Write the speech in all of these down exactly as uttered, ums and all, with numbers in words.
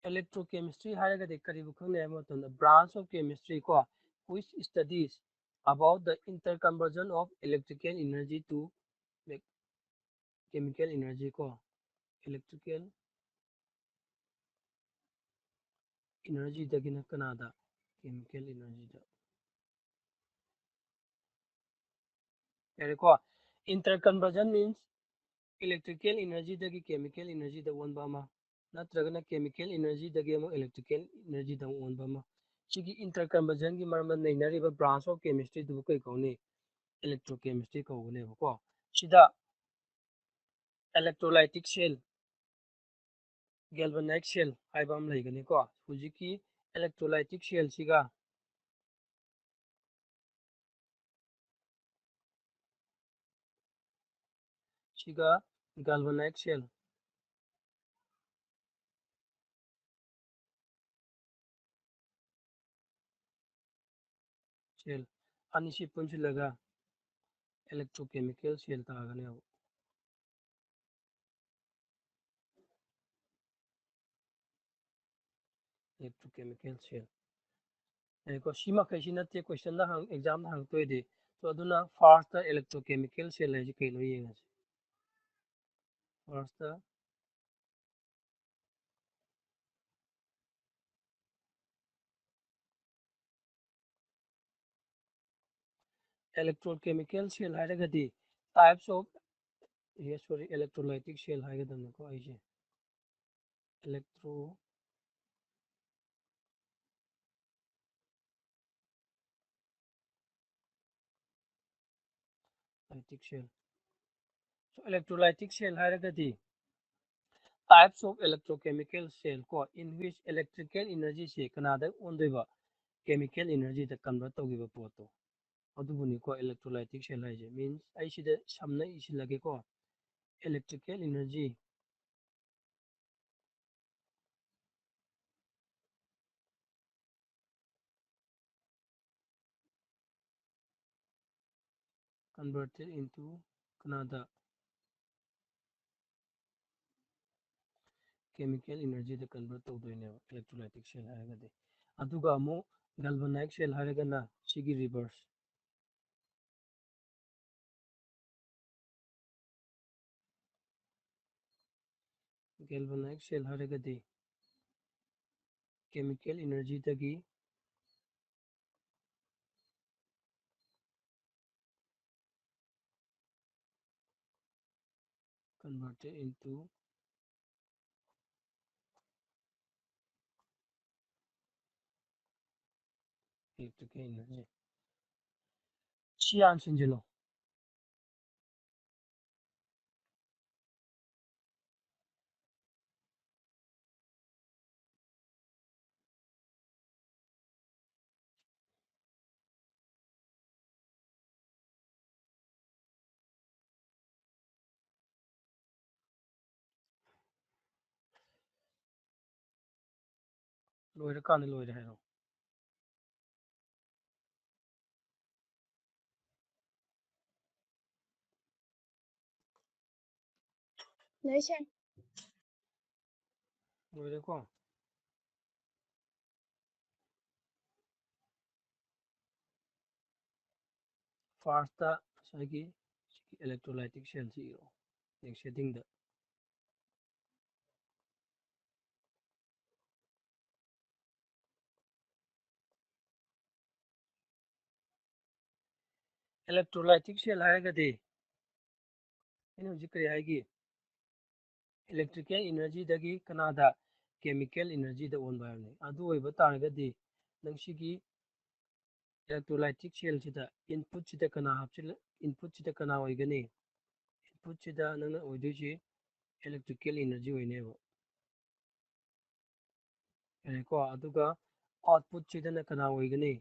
Electrochemistry ꯍꯥꯏꯔꯒꯗꯤ ꯀꯔꯤꯕꯨ ꯈꯪꯅꯩ ꯍꯥꯏꯕ ꯃꯇꯝꯗ, branch of chemistry ꯀꯣ, which studies about the interconversion of electrical energy to chemical energy ꯀꯣ, electrical energy ꯗꯒꯤꯅ ꯀꯅꯥꯗ? Chemical energy ꯗ꯫ ꯌꯥꯔꯦꯀꯣ? Interconversion means electrical energy ꯗꯒꯤ chemical energy ꯗ ꯑꯣꯟꯕ ꯑꯃ, ꯅꯠꯇ꯭ꯔꯒꯅ chemical energy ꯗꯒꯤ ꯑꯃꯨꯛ electrical energy ꯗ ꯑꯃꯨꯛ ꯑꯣꯟꯕ ꯑꯃ꯫ ꯁꯤꯒꯤ interconversion ꯒꯤ ꯃꯔꯝꯗ ꯅꯩꯅꯔꯤꯕ branch of chemistry ꯗꯨꯕꯨ ꯀꯩ ꯀꯧꯅꯤ? Electrochemistry ꯀꯧꯒꯅꯦꯕꯀꯣ꯫ ꯁꯤꯗ electrolytic cell, galvanic cell ꯍꯥꯏꯕ ꯑꯃ ꯂꯩꯒꯅꯤꯀꯣ꯫ ꯍꯧꯖꯤꯛꯀꯤ electrolytic cell ꯁꯤꯒ ꯁꯤꯒ galvanic cell, cell ꯑꯅꯤꯁꯤ ꯄꯨꯟꯁꯤꯜꯂꯒ electrochemical cell ꯇꯥꯒꯅꯦꯕ꯫ Electrochemical cell꯫ ꯌꯥꯏꯀꯣ, ꯁꯤ ꯃꯈꯩꯁꯤ ꯅꯠꯇꯦ question ꯗ ꯍꯪ-, exam ꯗ ꯍꯪꯉꯛꯇꯣꯏꯗꯤ꯫ So, ꯑꯗꯨꯅ first electrochemical cell ꯍꯥꯏꯁꯤ ꯀꯩꯅꯣ ꯌꯦꯡꯉꯁꯤ꯫ First electrochemical cell ꯍꯥꯏꯔꯒꯗꯤ types of, yes, sorry, electrolytic cell ꯍꯥꯏꯒꯗꯕꯅꯤꯀꯣ ꯑꯩꯁꯦ꯫ Electrolytic cell꯫ So, electrolytic cell ꯍꯥꯏꯔꯒꯗꯤ types of electrochemical cell ꯀꯣ, in which electrical energy ꯁꯦ ꯀꯅꯥꯗ ꯑꯣꯟꯗꯣꯏꯕ? Chemical energy ꯗ convert ꯇꯧꯈꯤꯕ ꯄꯣꯠꯇꯣ, ꯑꯗꯨꯕꯨꯅꯤꯀꯣ electrolytic cell ꯍꯥꯏꯁꯦ꯫ Means ꯑꯩ ꯁꯤꯗ ꯁꯝꯅ ꯏꯁꯤꯜꯂꯒꯦꯀꯣ, electrical energy converted into ꯀꯅꯥꯗ? chemical energyꯗ convert ꯇꯧꯗꯣꯏꯅꯦꯕ electrolytic cell ꯍꯥꯏꯔꯒꯗꯤ꯫ ꯑꯗꯨꯒ ꯑꯃꯨꯛ galvanic cell ꯍꯥꯏꯔꯒꯅ ꯁꯤꯒꯤ reverse꯫ Galvanic cell ꯍꯥꯏꯔꯒꯗꯤ chemical energyꯗꯒꯤ converted into electrical energy꯫ ꯁꯤ ꯍꯥꯟꯅ ꯁꯤꯟꯖꯤꯜꯂꯣ꯫ ꯂꯣꯏꯔꯀꯥꯟꯗ ꯂꯣꯏꯔꯦ ꯍꯥꯏꯔꯣ꯫ ꯂꯣꯏꯁꯦ꯫ ꯂꯣꯏꯔꯦꯀꯣ꯫ Firstꯇ ꯉꯁꯥꯏꯒꯤ electrolytic cellꯁꯤ ꯏꯔꯣ꯫ Next headingꯗ꯫ Electrolytic cell ꯍꯥꯏꯔꯒꯗꯤ ꯑꯩꯅ ꯍꯧꯖꯤꯛ ꯀꯔꯤ ꯍꯥꯏꯒꯦ? Electrical energyꯗꯒꯤ ꯀꯅꯥꯗ? Chemical energyꯗ ꯑꯣꯟꯕ ꯍꯥꯏꯕꯅꯤ꯫ ꯑꯗꯨ ꯑꯣꯏꯕ ꯇꯥꯔꯒꯗꯤ ꯅꯪ ꯁꯤꯒꯤ electrolytic cellꯁꯤꯗ inputꯁꯤꯗ ꯀꯅꯥ ꯍꯥꯞꯆꯤꯜꯂ-, inputꯁꯤꯗ ꯀꯅꯥ ꯑꯣꯏꯒꯅꯤ? Inputꯁꯤꯗ ꯅꯪꯅ ꯑꯣꯏꯗꯣꯏꯁꯤ electrical energy ꯑꯣꯏꯅꯦꯕ꯫ ꯌꯥꯔꯦꯀꯣ? ꯑꯗꯨꯒ outputꯁꯤꯗꯅ ꯀꯅꯥ ꯑꯣꯏꯒꯅꯤ?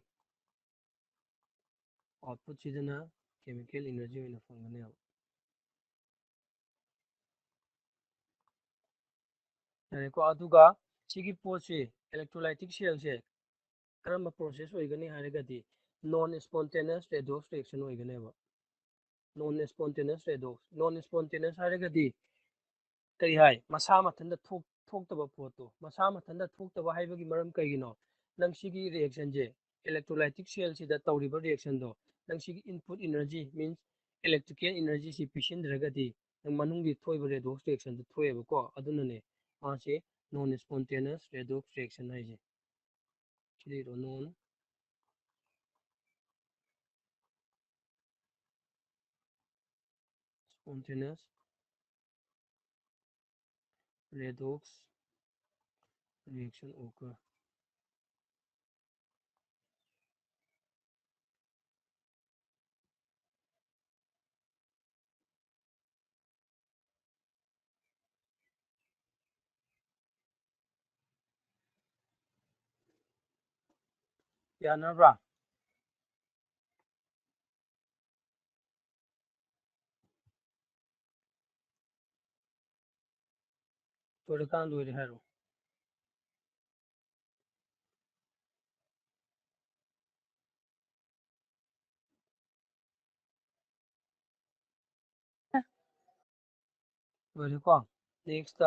Outputꯁꯤꯗꯅ chemical energy ꯑꯣꯏꯅ ꯐꯪꯒꯅꯦꯕ꯫ ꯌꯥꯔꯦꯀꯣ? ꯑꯗꯨꯒ ꯁꯤꯒꯤ ꯄꯣꯠꯁꯤ, electrolytic cellꯁꯦ ꯀꯔꯝꯕ process ꯑꯣꯏꯒꯅꯤ ꯍꯥꯏꯔꯒꯗꯤ non spontaneous redox reaction ꯑꯣꯏꯒꯅꯦꯕ꯫ Non spontaneous redox, non spontaneous ꯍꯥꯏꯔꯒꯗꯤ ꯀꯔꯤ ꯍꯥꯏ? ꯃꯁꯥ ꯃꯊꯟꯇ ꯊꯣꯛ-, ꯊꯣꯛꯇꯕ ꯄꯣꯠꯇꯣ, ꯃꯁꯥ ꯃꯊꯟꯇ ꯊꯣꯛꯇꯕ ꯍꯥꯏꯕꯒꯤ ꯃꯔꯝ ꯀꯩꯒꯤꯅꯣ? ꯅꯪ ꯁꯤꯒꯤ reaction ꯁꯦ, electrolytic cell ꯁꯤꯗ ꯇꯧꯔꯤꯕ reaction ꯗꯣ, ꯅꯪ ꯁꯤꯒꯤ input energy, means electrical energy ꯁꯤ ꯄꯤꯁꯤꯟꯗ꯭ꯔꯒꯗꯤ, ꯅꯪ ꯃꯅꯨꯡꯒꯤ ꯊꯣꯛꯏꯕ redox reaction ꯗꯣ ꯊꯣꯛꯑꯦꯕꯀꯣ꯫ ꯑꯗꯨꯅꯅꯦ ꯃꯥꯁꯦ non spontaneous redox reaction ꯍꯥꯏꯁꯦ꯫ ꯁꯤꯗꯩꯗꯣ non spontaneous redox reaction occur. ꯌꯥꯅꯕ꯭ꯔꯥ? ꯂꯣꯏꯔꯀꯥꯟ ꯂꯣꯏꯔꯦ ꯍꯥꯏꯔꯣ꯫ ꯂꯣꯏꯔꯦꯀꯣ꯫ Next,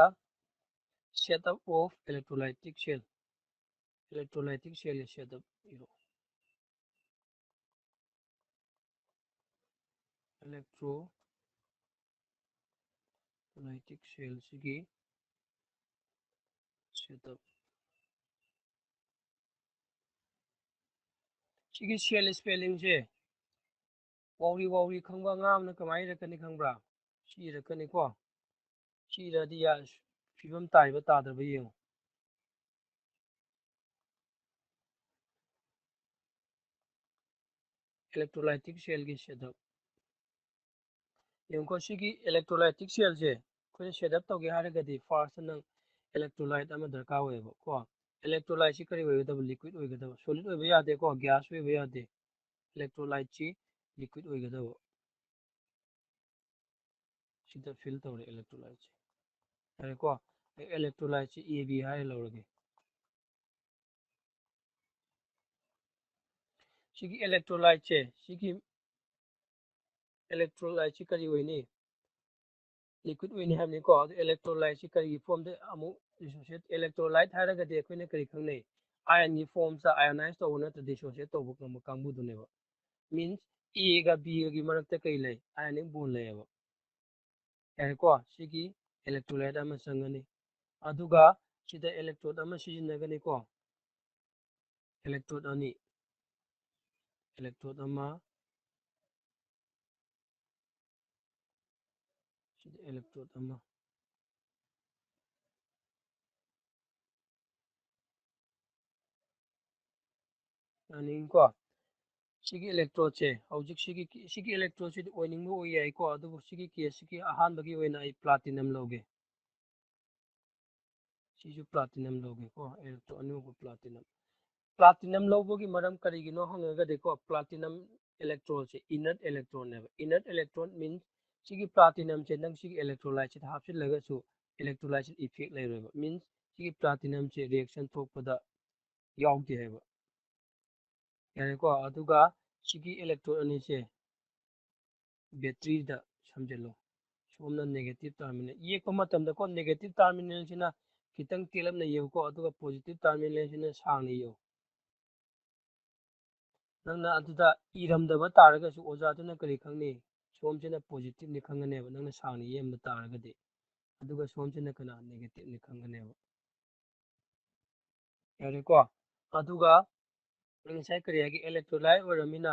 setup of electrolytic cell. Electrolytic cell setup ꯏꯔꯣ꯫ Electrolytic cell ꯁꯤꯒꯤ setup꯫ ꯁꯤꯒꯤ cell spelling ꯁꯦ ꯋꯥꯎꯔꯤ ꯋꯥꯎꯔꯤ ꯈꯪꯕ ꯑꯉꯥꯡ ꯑꯃꯅ ꯀꯃꯥꯏꯅ ꯏꯔꯛꯀꯅꯤ ꯈꯪꯕ꯭ꯔꯥ? ꯁꯤ ꯏꯔꯛꯀꯅꯤꯀꯣ꯫ ꯁꯤ ꯏꯔꯛꯑꯗꯤ ꯌꯥ-, ꯐꯤꯕꯝ ꯇꯥꯏꯕ ꯇꯥꯗꯕ ꯌꯦꯡꯉꯨ꯫ Electrolytic cell ꯒꯤ setup꯫ ꯌꯦꯡꯉꯨꯀꯣ, ꯁꯤꯒꯤ electrolytic cell ꯁꯦ ꯑꯩꯈꯣꯏꯅ setup ꯇꯧꯒꯦ ꯍꯥꯏꯔꯒꯗꯤ first ꯅꯪ electrolyte ꯑꯃ ꯗꯔꯀꯥꯔ ꯑꯣꯏꯌꯦꯕ ꯀꯣ꯫ Electrolyte ꯁꯤ ꯀꯔꯤ ꯑꯣꯏꯒꯗꯕ? Liquid ꯑꯣꯏꯒꯗꯕ꯫ Solid ꯑꯣꯏꯕ ꯌꯥꯗꯦꯀꯣ, gas ꯑꯣꯏꯕ ꯌꯥꯗꯦ꯫ Electrolyte ꯁꯤ liquid ꯑꯣꯏꯒꯗꯕ꯫ ꯁꯤꯗ fill ꯇꯧꯔꯦ electrolyte ꯁꯦ꯫ ꯌꯥꯔꯦꯀꯣ? ꯑꯩ electrolyte ꯁꯦ A B ꯍꯥꯏꯔ ꯂꯧꯔꯒꯦ꯫ ꯁꯤꯒꯤ electrolyte ꯁꯦ, ꯁꯤꯒꯤ electrolyte ꯁꯤ ꯀꯔꯤ ꯑꯣꯏꯅꯤ? Liquid ꯑꯣꯏꯅꯤ ꯍꯥꯏꯕꯅꯤꯀꯣ꯫ ꯑꯗꯨ electrolyte ꯁꯤ ꯀꯔꯤꯒꯤ form ꯗ ꯑꯃꯨꯛ dissociate electrolyte ꯍꯥꯏꯔꯒꯗꯤ ꯑꯩꯈꯣꯏꯅ ꯀꯔꯤ ꯈꯪꯅꯩ? Ionꯒꯤ formꯁꯇ ionize ꯇꯧꯕ ꯅꯠꯇ꯭ꯔ dissociate ꯇꯧꯕ ꯉꯝꯕ ꯀꯥꯡꯕꯨꯗꯨꯅꯦꯕ꯫ Means Aꯒ Bꯒꯒꯤ ꯃꯔꯛꯇ ꯀꯔꯤ ꯂꯩ? Ionic bond ꯂꯩꯌꯦꯕ꯫ ꯌꯥꯔꯦꯀꯣ? ꯁꯤꯒꯤ electrolyte ꯑꯃ ꯆꯪꯒꯅꯤ꯫ ꯑꯗꯨꯒ ꯁꯤꯗ electrode ꯑꯃ ꯁꯤꯖꯤꯟꯅꯒꯅꯤꯀꯣ꯫ Electrode ꯑꯅꯤ꯫ Electrode ꯑꯃ꯫ ꯁꯤꯗ electrode ꯑꯃ꯫ ꯌꯥꯅꯤꯡꯉꯤꯀꯣ? ꯁꯤꯒꯤ electrodeꯁꯦ, ꯍꯧꯖꯤꯛ ꯁꯤꯒꯤ, ꯁꯤꯒꯤ electrodeꯁꯤꯗꯤ ꯑꯣꯏꯅꯤꯡꯕ ꯑꯣꯏ ꯌꯥꯏꯀꯣ, ꯑꯗꯨꯕꯨ ꯁꯤꯒꯤ caseꯁꯤꯒꯤ ꯑꯍꯥꯟꯕꯒꯤ ꯑꯣꯏꯅ ꯑꯩ platinum ꯂꯧꯒꯦ꯫ ꯁꯤꯁꯨ platinum ꯂꯧꯒꯦꯀꯣ, electrode ꯑꯅꯤꯃꯛꯄꯨ platinum꯫ Platinum ꯂꯧꯕꯒꯤ ꯃꯔꯝ ꯀꯔꯤꯒꯤꯅꯣ ꯍꯪꯉꯒꯗꯤꯀꯣ, platinum electrodeꯁꯦ inert electrodeꯅꯦꯕ꯫ Inert electrode means ꯁꯤꯒꯤ platinumꯁꯦ ꯅꯪ ꯁꯤꯒꯤ electrolyteꯁꯤꯗ ꯍꯥꯞꯆꯤꯜꯂꯒꯁꯨ electrolyteꯁꯤꯗ effect ꯂꯩꯔꯣꯏꯕ꯫ Means ꯁꯤꯒꯤ platinumꯁꯦ reaction ꯊꯣꯛꯄꯗ ꯌꯥꯎꯗꯦ ꯍꯥꯏꯕ꯫ ꯌꯥꯔꯦꯀꯣ? ꯑꯗꯨꯒ ꯁꯤꯒꯤ electrode ꯑꯅꯤꯁꯦ batteryꯗ ꯁꯝꯖꯤꯜꯂꯨ꯫ ꯁꯣꯝꯅ negative terminal꯫ ꯌꯦꯛꯄ ꯃꯇꯝꯗꯀꯣ, negative terminalꯁꯤꯅ ꯈꯤꯇꯪ ꯇꯦꯜꯂꯞꯅ ꯌꯦꯛꯎꯀꯣ, ꯑꯗꯨꯒ positive terminalꯁꯤꯅ ꯁꯥꯡꯅ ꯌꯦꯛꯎ꯫ ꯅꯪꯅ ꯑꯗꯨꯗ ꯏꯔꯝꯗꯕ ꯇꯥꯔꯒꯁꯨ ꯑꯣꯖꯥꯗꯨꯅ ꯀꯔꯤ ꯈꯪꯅꯤ? ꯁꯣꯝꯁꯤꯅ positiveꯅꯤ ꯈꯪꯒꯅꯦꯕ, ꯅꯪꯅ ꯁꯥꯡꯅ ꯌꯦꯛꯑꯝꯕ ꯇꯥꯔꯒꯗꯤ꯫ ꯑꯗꯨꯒ ꯁꯣꯝꯁꯤꯅ ꯀꯅꯥ? Negativeꯅꯤ ꯈꯪꯒꯅꯦꯕ꯫ ꯌꯥꯔꯦꯀꯣ? ꯑꯗꯨꯒ ꯉꯁꯥꯏ ꯀꯔꯤ ꯍꯥꯏꯒꯦ? Electrolyte ꯑꯣꯏꯔꯝꯃꯤꯅ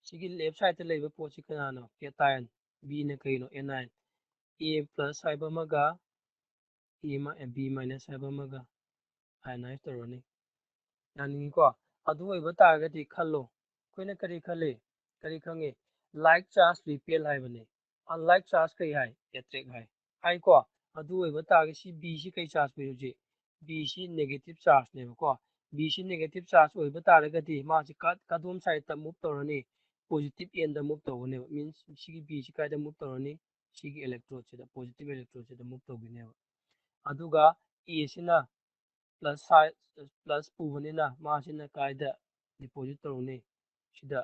ꯁꯤꯒꯤ left sideꯇ ꯂꯩꯕ ꯄꯣꯠꯁꯤ ꯀꯅꯥꯅꯣ? Cation꯫ Bꯅ ꯀꯩꯅꯣ? Anion꯫ A plus ꯍꯥꯏꯕ ꯑꯃꯒ, A ꯃ-, B minus ꯍꯥꯏꯕ ꯑꯃꯒ ionize ꯇꯧꯔꯅꯤ꯫ ꯌꯥꯅꯤꯡꯉꯤꯀꯣ? ꯑꯗꯨ ꯑꯣꯏꯕ ꯇꯥꯔꯒꯗꯤ ꯈꯜꯂꯣ꯫ ꯑꯩꯈꯣꯏꯅ ꯀꯔꯤ ꯈꯜꯂꯤ? ꯀꯔꯤ ꯈꯪꯉꯤ? Like charge repel ꯍꯥꯏꯕꯅꯤ꯫ Unlike charge ꯀꯔꯤ ꯍꯥꯏ? Attract ꯍꯥꯏ꯫ ꯍꯥꯏꯀꯣ? ꯑꯗꯨ ꯑꯣꯏꯕ ꯇꯥꯔꯒꯗꯤ ꯁꯤ Bꯁꯤ ꯀꯩ charge ꯄꯤꯔꯤ ꯍꯧꯖꯤꯛ? Bꯁꯤ negative chargeꯅꯦꯕꯀꯣ꯫ Bꯁꯤ negative charge ꯑꯣꯏꯕ ꯇꯥꯔꯒꯗꯤ ꯃꯥꯁꯤ ꯀ-, ꯀꯗꯣꯝ sideꯇ move ꯇꯧꯔꯅꯤ? Positive endꯇ move ꯇꯧꯒꯅꯦꯕ꯫ Means ꯁꯤꯒꯤ Bꯁꯤ ꯀꯥꯏꯗ move ꯇꯧꯔꯅꯤ? ꯁꯤꯒꯤ electrodeꯁꯤꯗ, positive electrodeꯁꯤꯗ move ꯇꯧꯒꯅꯦꯕ꯫ ꯑꯗꯨꯒ Aꯁꯤꯅ plus side, plus ꯄꯨꯕꯅꯤꯅ ꯃꯥꯁꯤꯅ ꯀꯥꯏꯗ deposit ꯇꯧꯔꯨꯅꯤ? ꯁꯤꯗ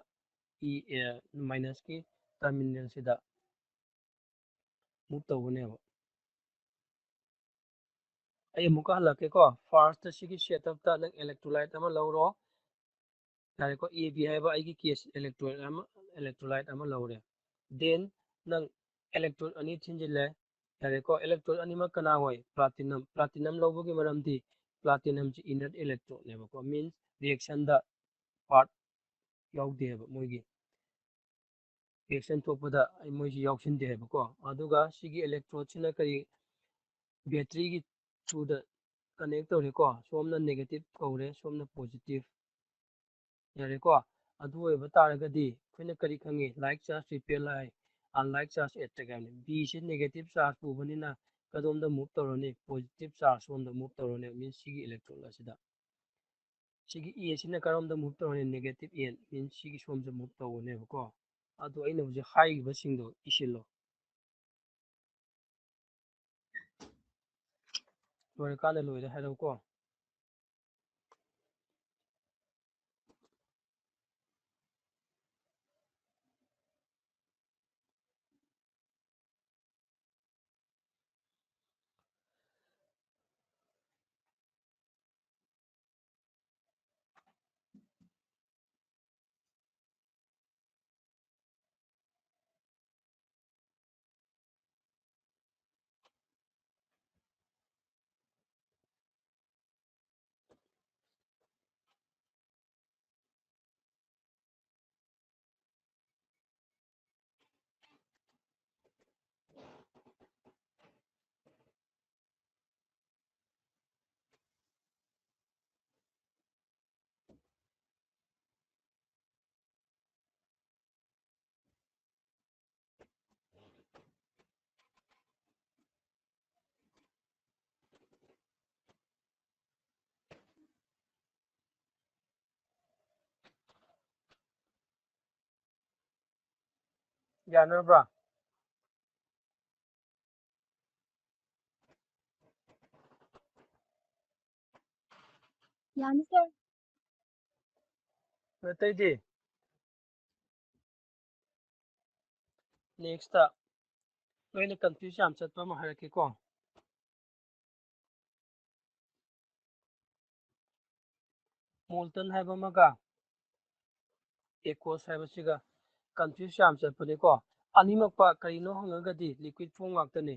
E, ꯑꯦ, minusꯀꯤ terminalꯁꯤꯗ move ꯇꯧꯒꯅꯦꯕ꯫ ꯑꯩ ꯑꯃꯨꯛꯀ ꯍꯜꯂꯛꯀꯦꯀꯣ꯫ First ꯁꯤꯒꯤ setup ꯇ ꯅꯪ electrolyte ꯑꯃ ꯂꯧꯔꯣ꯫ ꯌꯥꯔꯦꯀꯣ, A B ꯍꯥꯏꯕ ꯑꯩꯒꯤ case electrolyte ꯑꯃ, electrolyte ꯑꯃ ꯂꯧꯔꯦ꯫ Then ꯅꯪ electrode ꯑꯅꯤ ꯊꯤꯟꯖꯤꯜꯂꯦ꯫ ꯌꯥꯔꯦꯀꯣ, electrode ꯑꯅꯤꯃꯛ ꯀꯅꯥ ꯑꯣꯏ? Platinum꯫ Platinum ꯂꯧꯕꯒꯤ ꯃꯔꯝꯗꯤ platinum ꯁꯤ inert electrode ꯅꯦꯕꯀꯣ, means reaction ꯗ part ꯌꯥꯎꯗꯦ ꯍꯥꯏꯕ, ꯃꯣꯏꯒꯤ reaction ꯊꯣꯛꯄꯗ ꯑꯩ ꯃꯣꯏꯁꯤ ꯌꯥꯎꯁꯤꯟꯗꯦ ꯍꯥꯏꯕꯀꯣ꯫ ꯑꯗꯨꯒ ꯁꯤꯒꯤ electrode ꯁꯤꯅ ꯀꯔꯤ? Battery ꯒꯤ through ꯗ connect ꯇꯧꯔꯦꯀꯣ꯫ ꯁꯣꯝꯅ negative ꯀꯧꯔꯦ, ꯁꯣꯝꯅ positive꯫ ꯌꯥꯔꯦꯀꯣ꯫ ꯑꯗꯨ ꯑꯣꯏꯕ ꯇꯥꯔꯒꯗꯤ ꯑꯩꯈꯣꯏꯅ ꯀꯔꯤ ꯈꯪꯉꯤ? Like charge repel ꯍꯥꯏ, unlike charge attract ꯍꯥꯏꯕꯅꯤ꯫ B ꯁꯤ negative charge ꯄꯨꯕꯅꯤꯅ ꯀꯗꯣꯝꯗ move ꯇꯧꯔꯅꯤ? Positive charge ꯁꯣꯝꯗ move ꯇꯧꯔꯅꯤ, means ꯁꯤꯒꯤ electrode ꯑꯁꯤꯗ꯫ ꯁꯤꯒꯤ A ꯁꯤꯅ ꯀꯔꯣꯝꯗ move ꯇꯧꯔꯅꯤ? Negative N, means ꯁꯤꯒꯤ ꯁꯣꯝꯗ move ꯇꯧꯒꯅꯦꯕꯀꯣ꯫ ꯑꯗꯣ ꯑꯩꯅ ꯍꯧꯖꯤꯛ ꯍꯥꯏꯈꯤꯕꯁꯤꯡꯗꯣ ꯏꯁꯤꯜꯂꯣ꯫ ꯂꯣꯏꯔꯀꯥꯟꯗ ꯂꯣꯏꯔꯦ ꯍꯥꯏꯔꯛꯎꯀꯣ꯫ ꯌꯥꯅꯕ꯭ꯔꯥ? ꯌꯥꯅꯤ, sir꯫ ꯑꯇꯩꯗꯤ? Next ꯇ ꯅꯣꯏꯅ confuse ꯌꯥꯝ ꯆꯠꯄ ꯑꯃ ꯍꯥꯏꯔꯛꯀꯦꯀꯣ꯫ molten ꯍꯥꯏꯕ ꯑꯃꯒ aqueous ꯍꯥꯏꯕꯁꯤꯒ confuse ꯌꯥꯝ ꯆꯠꯄꯅꯤꯀꯣ꯫ ꯑꯅꯤꯃꯛꯄ ꯀꯔꯤꯅꯣ ꯍꯪꯉꯒꯗꯤ liquid form ꯉꯥꯛꯇꯅꯤ꯫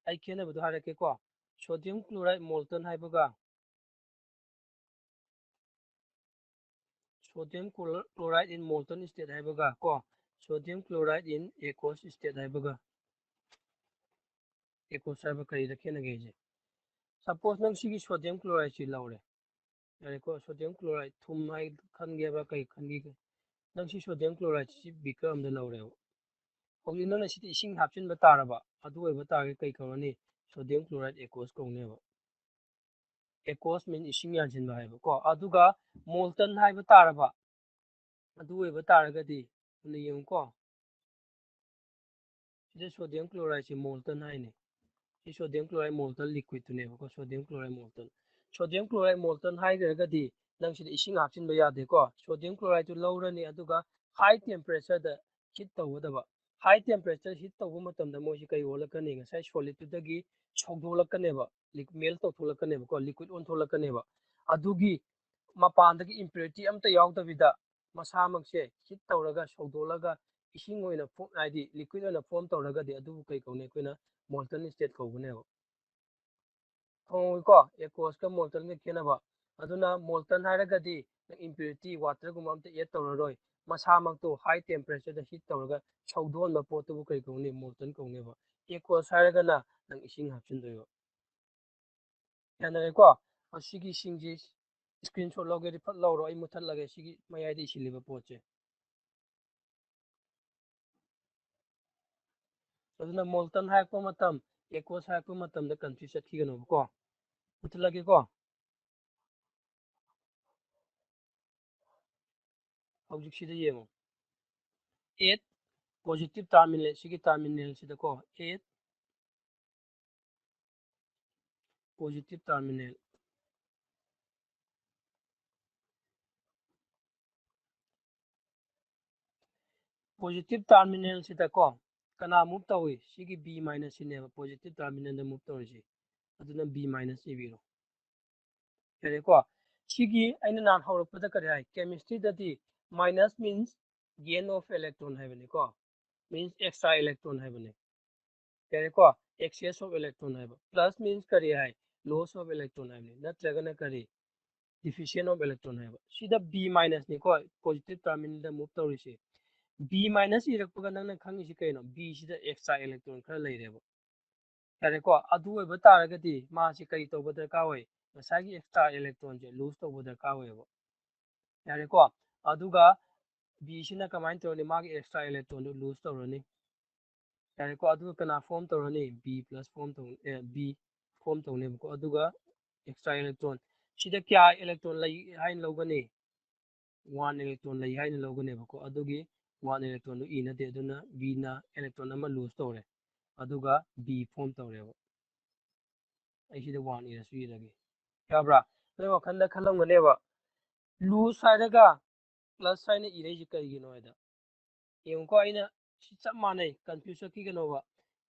ꯑꯩ ꯈꯦꯠꯅꯕꯗꯣ ꯍꯥꯏꯔꯛꯀꯦꯀꯣ꯫ Sodium chloride molten ꯍꯥꯏꯕꯒ sodium chloride in molten state ꯍꯥꯏꯕꯒ ꯀꯣ, sodium chloride in aqueous state ꯍꯥꯏꯕꯒ aqueous ꯍꯥꯏꯕ ꯀꯔꯤꯗ ꯈꯦꯠꯅꯒꯦ ꯍꯥꯏꯁꯦ? Suppose ꯅꯪ ꯁꯤꯒꯤ sodium chloride ꯁꯤ ꯂꯧꯔꯦ, ꯌꯥꯔꯦꯀꯣ꯫ Sodium chloride ꯊꯨꯝ ꯍꯥꯏ ꯈꯟꯒꯦꯕ, ꯀꯩ ꯈꯟꯒꯦ? ꯅꯪ ꯁꯤ sodium chloride ꯁꯤ beaker ꯑꯝꯗ ꯂꯧꯔꯦꯕ꯫ ꯍꯧꯖꯤꯛ ꯅꯪꯅ ꯁꯤꯗ ꯏꯁꯤꯡ ꯍꯥꯞꯆꯤꯟꯕ ꯇꯥꯔꯕ, ꯑꯗꯨ ꯑꯣꯏꯕ ꯇꯥꯔꯒꯗꯤ ꯀꯩ ꯀꯧꯔꯅꯤ? Sodium chloride aqueous ꯀꯧꯅꯦꯕ꯫ Aqueous mean ꯏꯁꯤꯡ ꯌꯥꯟꯁꯤꯟꯕ ꯍꯥꯏꯕꯀꯣ꯫ ꯑꯗꯨꯒ molten ꯍꯥꯏꯕ ꯇꯥꯔꯕ, ꯑꯗꯨ ꯑꯣꯏꯕ ꯇꯥꯔꯒꯗꯤ, ꯑꯗꯨꯅ ꯌꯦꯡꯉꯨꯀꯣ, ꯁꯤꯗ sodium chloride ꯁꯤ molten ꯍꯥꯏꯅꯤ꯫ ꯁꯤ sodium chloride molten liquid ꯇꯨꯅꯦꯕꯀꯣ, sodium chloride molten꯫ Sodium chloride molten ꯍꯥꯏꯈ꯭ꯔꯒꯗꯤ ꯅꯪ ꯁꯤꯗ ꯏꯁꯤꯡ ꯍꯥꯞꯆꯤꯟꯕ ꯌꯥꯗꯦꯀꯣ꯫ Sodium chloride ꯇꯨ ꯂꯧꯔꯅꯤ, ꯑꯗꯨꯒ high temperature ꯗ heat ꯇꯧꯒꯗꯕ꯫ High temperature heat ꯇꯧꯕ ꯃꯇꯝꯗ ꯃꯣꯏꯁꯤ ꯀꯩ ꯑꯣꯜꯂꯛꯀꯅꯤ? ꯉꯁꯥꯏ solid ꯇꯨꯗꯒꯤ ꯁꯧꯗꯣꯛꯂꯛꯀꯅꯦꯕ, ꯃꯦꯜ ꯇꯧꯊꯣꯛꯂꯛꯀꯅꯦꯕꯀꯣ, liquid ꯑꯣꯟꯊꯣꯛꯂꯛꯀꯅꯦꯕ꯫ ꯑꯗꯨꯒꯤ ꯃꯄꯥꯟꯗꯒꯤ impurity ꯑꯝꯇ ꯌꯥꯎꯗꯕꯤꯗ ꯃꯁꯥꯃꯛꯁꯦ heat ꯇꯧꯔꯒ ꯁꯧꯗꯣꯛꯂꯒ ꯏꯁꯤꯡ ꯑꯣꯏꯅ ꯐꯣ-, ꯍꯥꯏꯗꯤ liquid ꯑꯣꯏꯅ form ꯇꯧꯔꯒꯗꯤ ꯑꯗꯨꯕꯨ ꯀꯩ ꯀꯧꯅꯤ? ꯑꯩꯈꯣꯏꯅ molten state ꯀꯧꯒꯅꯦꯕ꯫ ꯈꯪꯍꯧꯋꯤꯀꯣ, aqueous ꯀ molten ꯒ ꯈꯦꯠꯅꯕ꯫ ꯑꯗꯨꯅ molten ꯍꯥꯏꯔꯒꯗꯤ ꯅꯪ impurity, water ꯒꯨꯝꯕ ꯑꯝꯇ add ꯇꯧꯔꯔꯣꯏ꯫ ꯃꯁꯥꯃꯛꯇꯣ high temperature ꯗ heat ꯇꯧꯔꯒ ꯁꯧꯗꯣꯛꯍꯟꯕ ꯄꯣꯠꯇꯨꯕꯨ ꯀꯩ ꯀꯧꯅꯤ? Molten ꯀꯧꯅꯦꯕ꯫ Aqueous ꯍꯥꯏꯔꯒꯅ ꯅꯪ ꯏꯁꯤꯡ ꯍꯥꯞꯆꯤꯟꯗꯣꯏꯕ꯫ ꯌꯥꯅꯔꯦꯀꯣ? ꯑꯁꯤꯒꯤ ꯁꯤꯡꯁꯤ screenshot ꯂꯧꯒꯦꯗꯤ ꯐꯠ ꯂꯧꯔꯣ, ꯑꯩ ꯃꯨꯠꯊꯠꯂꯒꯦ ꯁꯤꯒꯤ ꯃꯌꯥꯏꯗ ꯏꯁꯤꯜꯂꯤꯕ ꯄꯣꯠꯁꯦ꯫ ꯑꯗꯨꯅ molten ꯍꯥꯏꯔꯛꯄ ꯃꯇꯝ, aqueous ꯍꯥꯏꯔꯛꯄ ꯃꯇꯝꯗ confuse ꯆꯠꯈꯤꯒꯅꯣꯕꯀꯣ꯫ ꯃꯨꯠꯊꯠꯂꯒꯦꯀꯣ꯫ ꯍꯧꯖꯤꯛꯁꯤꯗ ꯌꯦꯡꯉꯣ꯫ At positive terminal, ꯁꯤꯒꯤ terminal ꯁꯤꯗꯀꯣ, at positive terminal, positive terminal ꯁꯤꯗꯀꯣ ꯀꯅꯥ move ꯇꯧꯏ? ꯁꯤꯒꯤ B minus ꯁꯤꯅꯦꯕ positive terminal ꯗ move ꯇꯧꯔꯤꯁꯤ꯫ ꯑꯗꯨꯅ B minus ꯏꯕꯤꯔꯣ꯫ ꯌꯥꯔꯦꯀꯣ? ꯁꯤꯒꯤ ꯑꯩꯅ ꯅꯍꯥꯟ ꯍꯧꯔꯛꯄꯗ ꯀꯔꯤ ꯍꯥꯏ? Chemistryꯗꯗꯤ minus means gain of electron ꯍꯥꯏꯕꯅꯤꯀꯣ, means extra electron ꯍꯥꯏꯕꯅꯤ꯫ ꯌꯥꯔꯦꯀꯣ? Excess of electron ꯍꯥꯏꯕ꯫ Plus means ꯀꯔꯤ ꯍꯥꯏ? Loss of electron ꯍꯥꯏꯕꯅꯤ꯫ ꯅꯠꯇ꯭ꯔꯒꯅ ꯀꯔꯤ? Deficient of electron ꯍꯥꯏꯕ꯫ ꯁꯤꯗ B minus ꯅꯤꯀꯣ, positive terminalꯗ move ꯇꯧꯔꯤꯁꯦ꯫ B minus ꯏꯔꯛꯄꯒ ꯅꯪꯅ ꯈꯪꯉꯤꯁꯤ ꯀꯩꯅꯣ? B ꯁꯤꯗ extra electron ꯈꯔ ꯂꯩꯔꯦꯕ꯫ ꯌꯥꯔꯦꯀꯣ? ꯑꯗꯨ ꯑꯣꯏꯕ ꯇꯥꯔꯒꯗꯤ ꯃꯥꯁꯤ ꯀꯔꯤ ꯇꯧꯕ ꯗꯔꯀꯥꯔ ꯑꯣꯏ? ꯉꯁꯥꯏꯒꯤ extra electronꯁꯦ lose ꯇꯧꯕ ꯗꯔꯀꯥꯔ ꯑꯣꯏꯌꯦꯕ꯫ ꯌꯥꯔꯦꯀꯣ? ꯑꯗꯨꯒ B ꯁꯤꯅ ꯀꯃꯥꯏꯅ ꯇꯧꯔꯅꯤ? ꯃꯥꯒꯤ extra electronꯗꯨ lose ꯇꯧꯔꯅꯤ꯫ ꯌꯥꯔꯦꯀꯣ? ꯑꯗꯨꯒ ꯀꯅꯥ form ꯇꯧꯔꯅꯤ? B plus form ꯇꯧ-, ꯑꯦ, B form ꯇꯧꯅꯦꯕꯀꯣ꯫ ꯑꯗꯨꯒ extra electron, ꯁꯤꯗ ꯀꯌꯥ electron ꯂꯩ ꯍꯥꯏꯅ ꯂꯧꯒꯅꯤ? One electron ꯂꯩ ꯍꯥꯏꯅ ꯂꯧꯒꯅꯦꯕꯀꯣ꯫ ꯑꯗꯨꯒꯤ one electronꯗꯨ ꯏ ꯅꯠꯇꯦ, ꯑꯗꯨꯅ Bꯅ electron ꯑꯃ lose ꯇꯧꯔꯦ, ꯑꯗꯨꯒ B form ꯇꯧꯔꯦꯕ꯫ ꯑꯩ ꯁꯤꯗ one ꯏꯔꯁꯨ ꯏꯔꯒꯦ, ꯌꯥꯕ꯭ꯔꯥ? ꯅꯣꯏ ꯋꯥꯈꯜꯗ ꯈꯜꯂꯝꯒꯅꯦꯕ, lose ꯍꯥꯏꯔꯒ plus ꯍꯥꯏꯅ ꯏꯔꯛꯏꯁꯤ ꯀꯩꯒꯤꯅꯣ ꯍꯥꯏꯗ꯫ ꯌꯦꯡꯉꯨꯀꯣ, ꯑꯩꯅ ꯁꯤ ꯆꯞ ꯃꯥꯟꯅꯩ, confuse ꯆꯠꯈꯤꯒꯅꯣꯕ꯫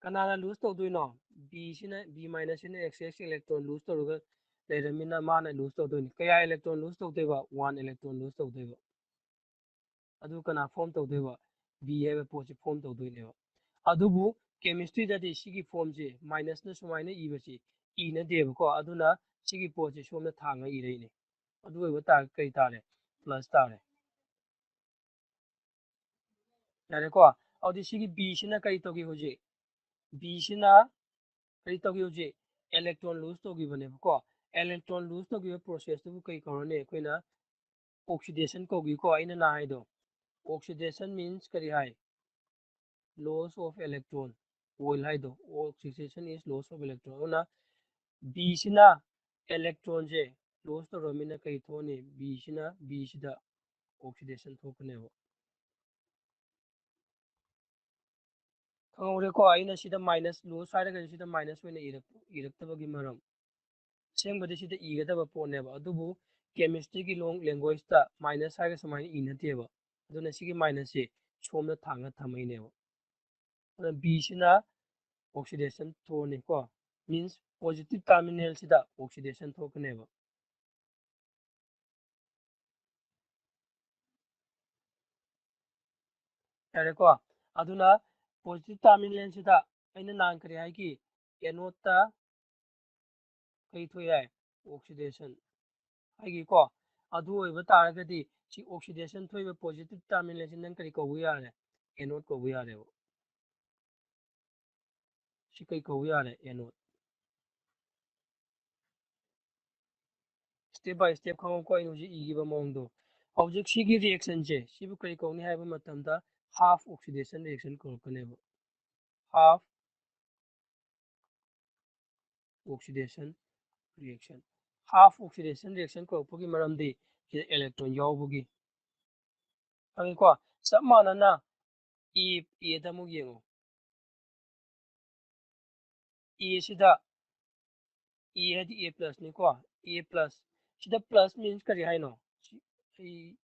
ꯀꯅꯥꯅ lose ꯇꯧꯗꯣꯏꯅꯣ? B ꯁꯤꯅ, B minus ꯁꯤꯅ excess electron lose ꯇꯧꯔꯒ ꯂꯩꯔꯃꯤꯅ ꯃꯥꯅ lose ꯇꯧꯗꯣꯏꯅꯤ꯫ ꯀꯌꯥ electron lose ꯇꯧꯗꯣꯏꯕ? One electron lose ꯇꯧꯗꯣꯏꯕ꯫ ꯑꯗꯨ ꯀꯅꯥ form ꯇꯧꯗꯣꯏꯕ? B ꯍꯥꯏꯕ ꯄꯣꯠꯁꯤ form ꯇꯧꯗꯣꯏꯅꯦꯕ꯫ ꯑꯗꯨꯕꯨ chemistryꯗꯗꯤ ꯁꯤꯒꯤ formꯁꯤ minusꯅ ꯁꯨꯃꯥꯏꯅ ꯏꯕꯁꯤ ꯏꯅꯗꯦꯕꯀꯣ꯫ ꯑꯗꯨꯅ ꯁꯤꯒꯤ ꯄꯣꯠꯁꯤ ꯁꯣꯝꯗ ꯊꯥꯡꯉ ꯏꯔꯛꯏꯅꯦ꯫ ꯑꯗꯨ ꯑꯣꯏꯕ ꯇꯥꯔꯒꯗꯤ ꯀꯔꯤ ꯇꯥꯔꯦ? Plus ꯇꯥꯔꯦ꯫ ꯌꯥꯔꯦꯀꯣ? ꯑꯗꯨꯗꯤ ꯁꯤꯒꯤ B ꯁꯤꯅ ꯀꯔꯤ ꯇꯧꯒꯦ ꯍꯧꯖꯤꯛ? B ꯁꯤꯅ ꯀꯔꯤ ꯇꯧꯒꯦ ꯍꯧꯖꯤꯛ? Electron lose ꯇꯧꯈꯤꯕꯅꯦꯕꯀꯣ꯫ Electron lose ꯇꯧꯈꯤꯕ processꯇꯨꯕꯨ ꯀꯔꯤ ꯀꯧꯔꯅꯤ? ꯑꯩꯈꯣꯏꯅ oxidation ꯀꯧꯈꯤꯀꯣ, ꯑꯩꯅ ꯅꯍꯥꯟ ꯍꯥꯏꯗꯣ꯫ Oxidation means ꯀꯔꯤ ꯍꯥꯏ? Loss of electron ꯑꯣꯏ ꯍꯥꯏꯗꯣ꯫ Oxidation is loss of electron꯫ ꯑꯗꯨꯅ B ꯁꯤꯅ electronꯁꯦ lose ꯇꯧꯔꯃꯤꯅ ꯀꯔꯤ ꯊꯣꯛꯑꯅꯤ? B ꯁꯤꯅ, B ꯁꯤꯗ oxidation ꯊꯣꯛꯀꯅꯦꯕ꯫ ꯈꯪꯍꯧꯔꯦꯀꯣ? ꯑꯩꯅ ꯁꯤꯗ minus, lose ꯍꯥꯏꯔꯒ ꯁꯤꯗ minus ꯑꯣꯏꯅ ꯏꯔꯛ-, ꯏꯔꯛꯇꯕꯒꯤ ꯃꯔꯝ꯫ ꯑꯁꯦꯡꯕꯗꯤ ꯁꯤꯗ ꯏꯒꯗꯕ ꯄꯣꯠꯅꯦꯕ, ꯑꯗꯨꯕꯨ chemistryꯒꯤ ꯂꯣꯟ languageꯇ minus ꯍꯥꯏꯔꯒ ꯁꯨꯃꯥꯏꯅ ꯏꯅꯗꯦꯕ꯫ ꯑꯗꯨꯅ ꯁꯤꯒꯤ minusꯁꯦ ꯁꯣꯝꯗ ꯊꯥꯡꯉ ꯊꯝꯃꯛꯏꯅꯦꯕ꯫ ꯑꯗꯨꯅ B ꯁꯤꯅ oxidation ꯊꯣꯛꯑꯅꯤꯀꯣ, means positive terminalꯁꯤꯗ oxidation ꯊꯣꯛꯀꯅꯦꯕ꯫ ꯌꯥꯔꯦꯀꯣ? ꯑꯗꯨꯅ positive terminal ꯁꯤꯗ ꯑꯩꯅ ꯅꯍꯥꯟ ꯀꯔꯤ ꯍꯥꯏꯈꯤ? Anode ꯇ ꯀꯩ ꯊꯣꯛꯏ ꯍꯥꯏ? Oxidation ꯍꯥꯏꯈꯤꯀꯣ? ꯑꯗꯨ ꯑꯣꯏꯕ ꯇꯥꯔꯒꯗꯤ ꯁꯤ oxidation ꯊꯣꯛꯏꯕ positive terminal ꯁꯤ ꯅꯪ ꯀꯔꯤ ꯀꯧꯕ ꯌꯥꯔꯦ? Anode ꯀꯧꯕ ꯌꯥꯔꯦꯕ꯫ ꯁꯤ ꯀꯩ ꯀꯧꯕ ꯌꯥꯔꯦ? Anode꯫ Step by step ꯈꯪꯉꯨꯀꯣ, ꯑꯩꯅ ꯍꯧꯖꯤꯛ ꯏꯈꯤꯕ ꯃꯑꯣꯡꯗꯣ꯫ ꯍꯧꯖꯤꯛ ꯁꯤꯒꯤ reaction ꯁꯦ, ꯁꯤꯕꯨ ꯀꯔꯤ ꯀꯧꯅꯤ ꯍꯥꯏꯕ ꯃꯇꯝꯗ half oxidation reaction ꯀꯧꯔꯛꯀꯅꯦꯕ꯫ Half oxidation reaction꯫ Half oxidation reaction ꯀꯧꯔꯛꯄꯒꯤ ꯃꯔꯝꯗꯤ ꯁꯤꯗ electron ꯌꯥꯎꯕꯒꯤ꯫ ꯈꯪꯉꯤꯀꯣ? ꯆꯞ ꯃꯥꯟꯅꯅ A, A ꯗ ꯑꯃꯨꯛ ꯌꯦꯡꯉꯨ꯫ A ꯁꯤꯗ, A ꯍꯥꯏꯗꯤ A plus ꯅꯤꯀꯣ, A plus꯫ ꯁꯤꯗ plus means ꯀꯔꯤ ꯍꯥꯏꯅꯣ? ꯁꯤ, ꯑꯩ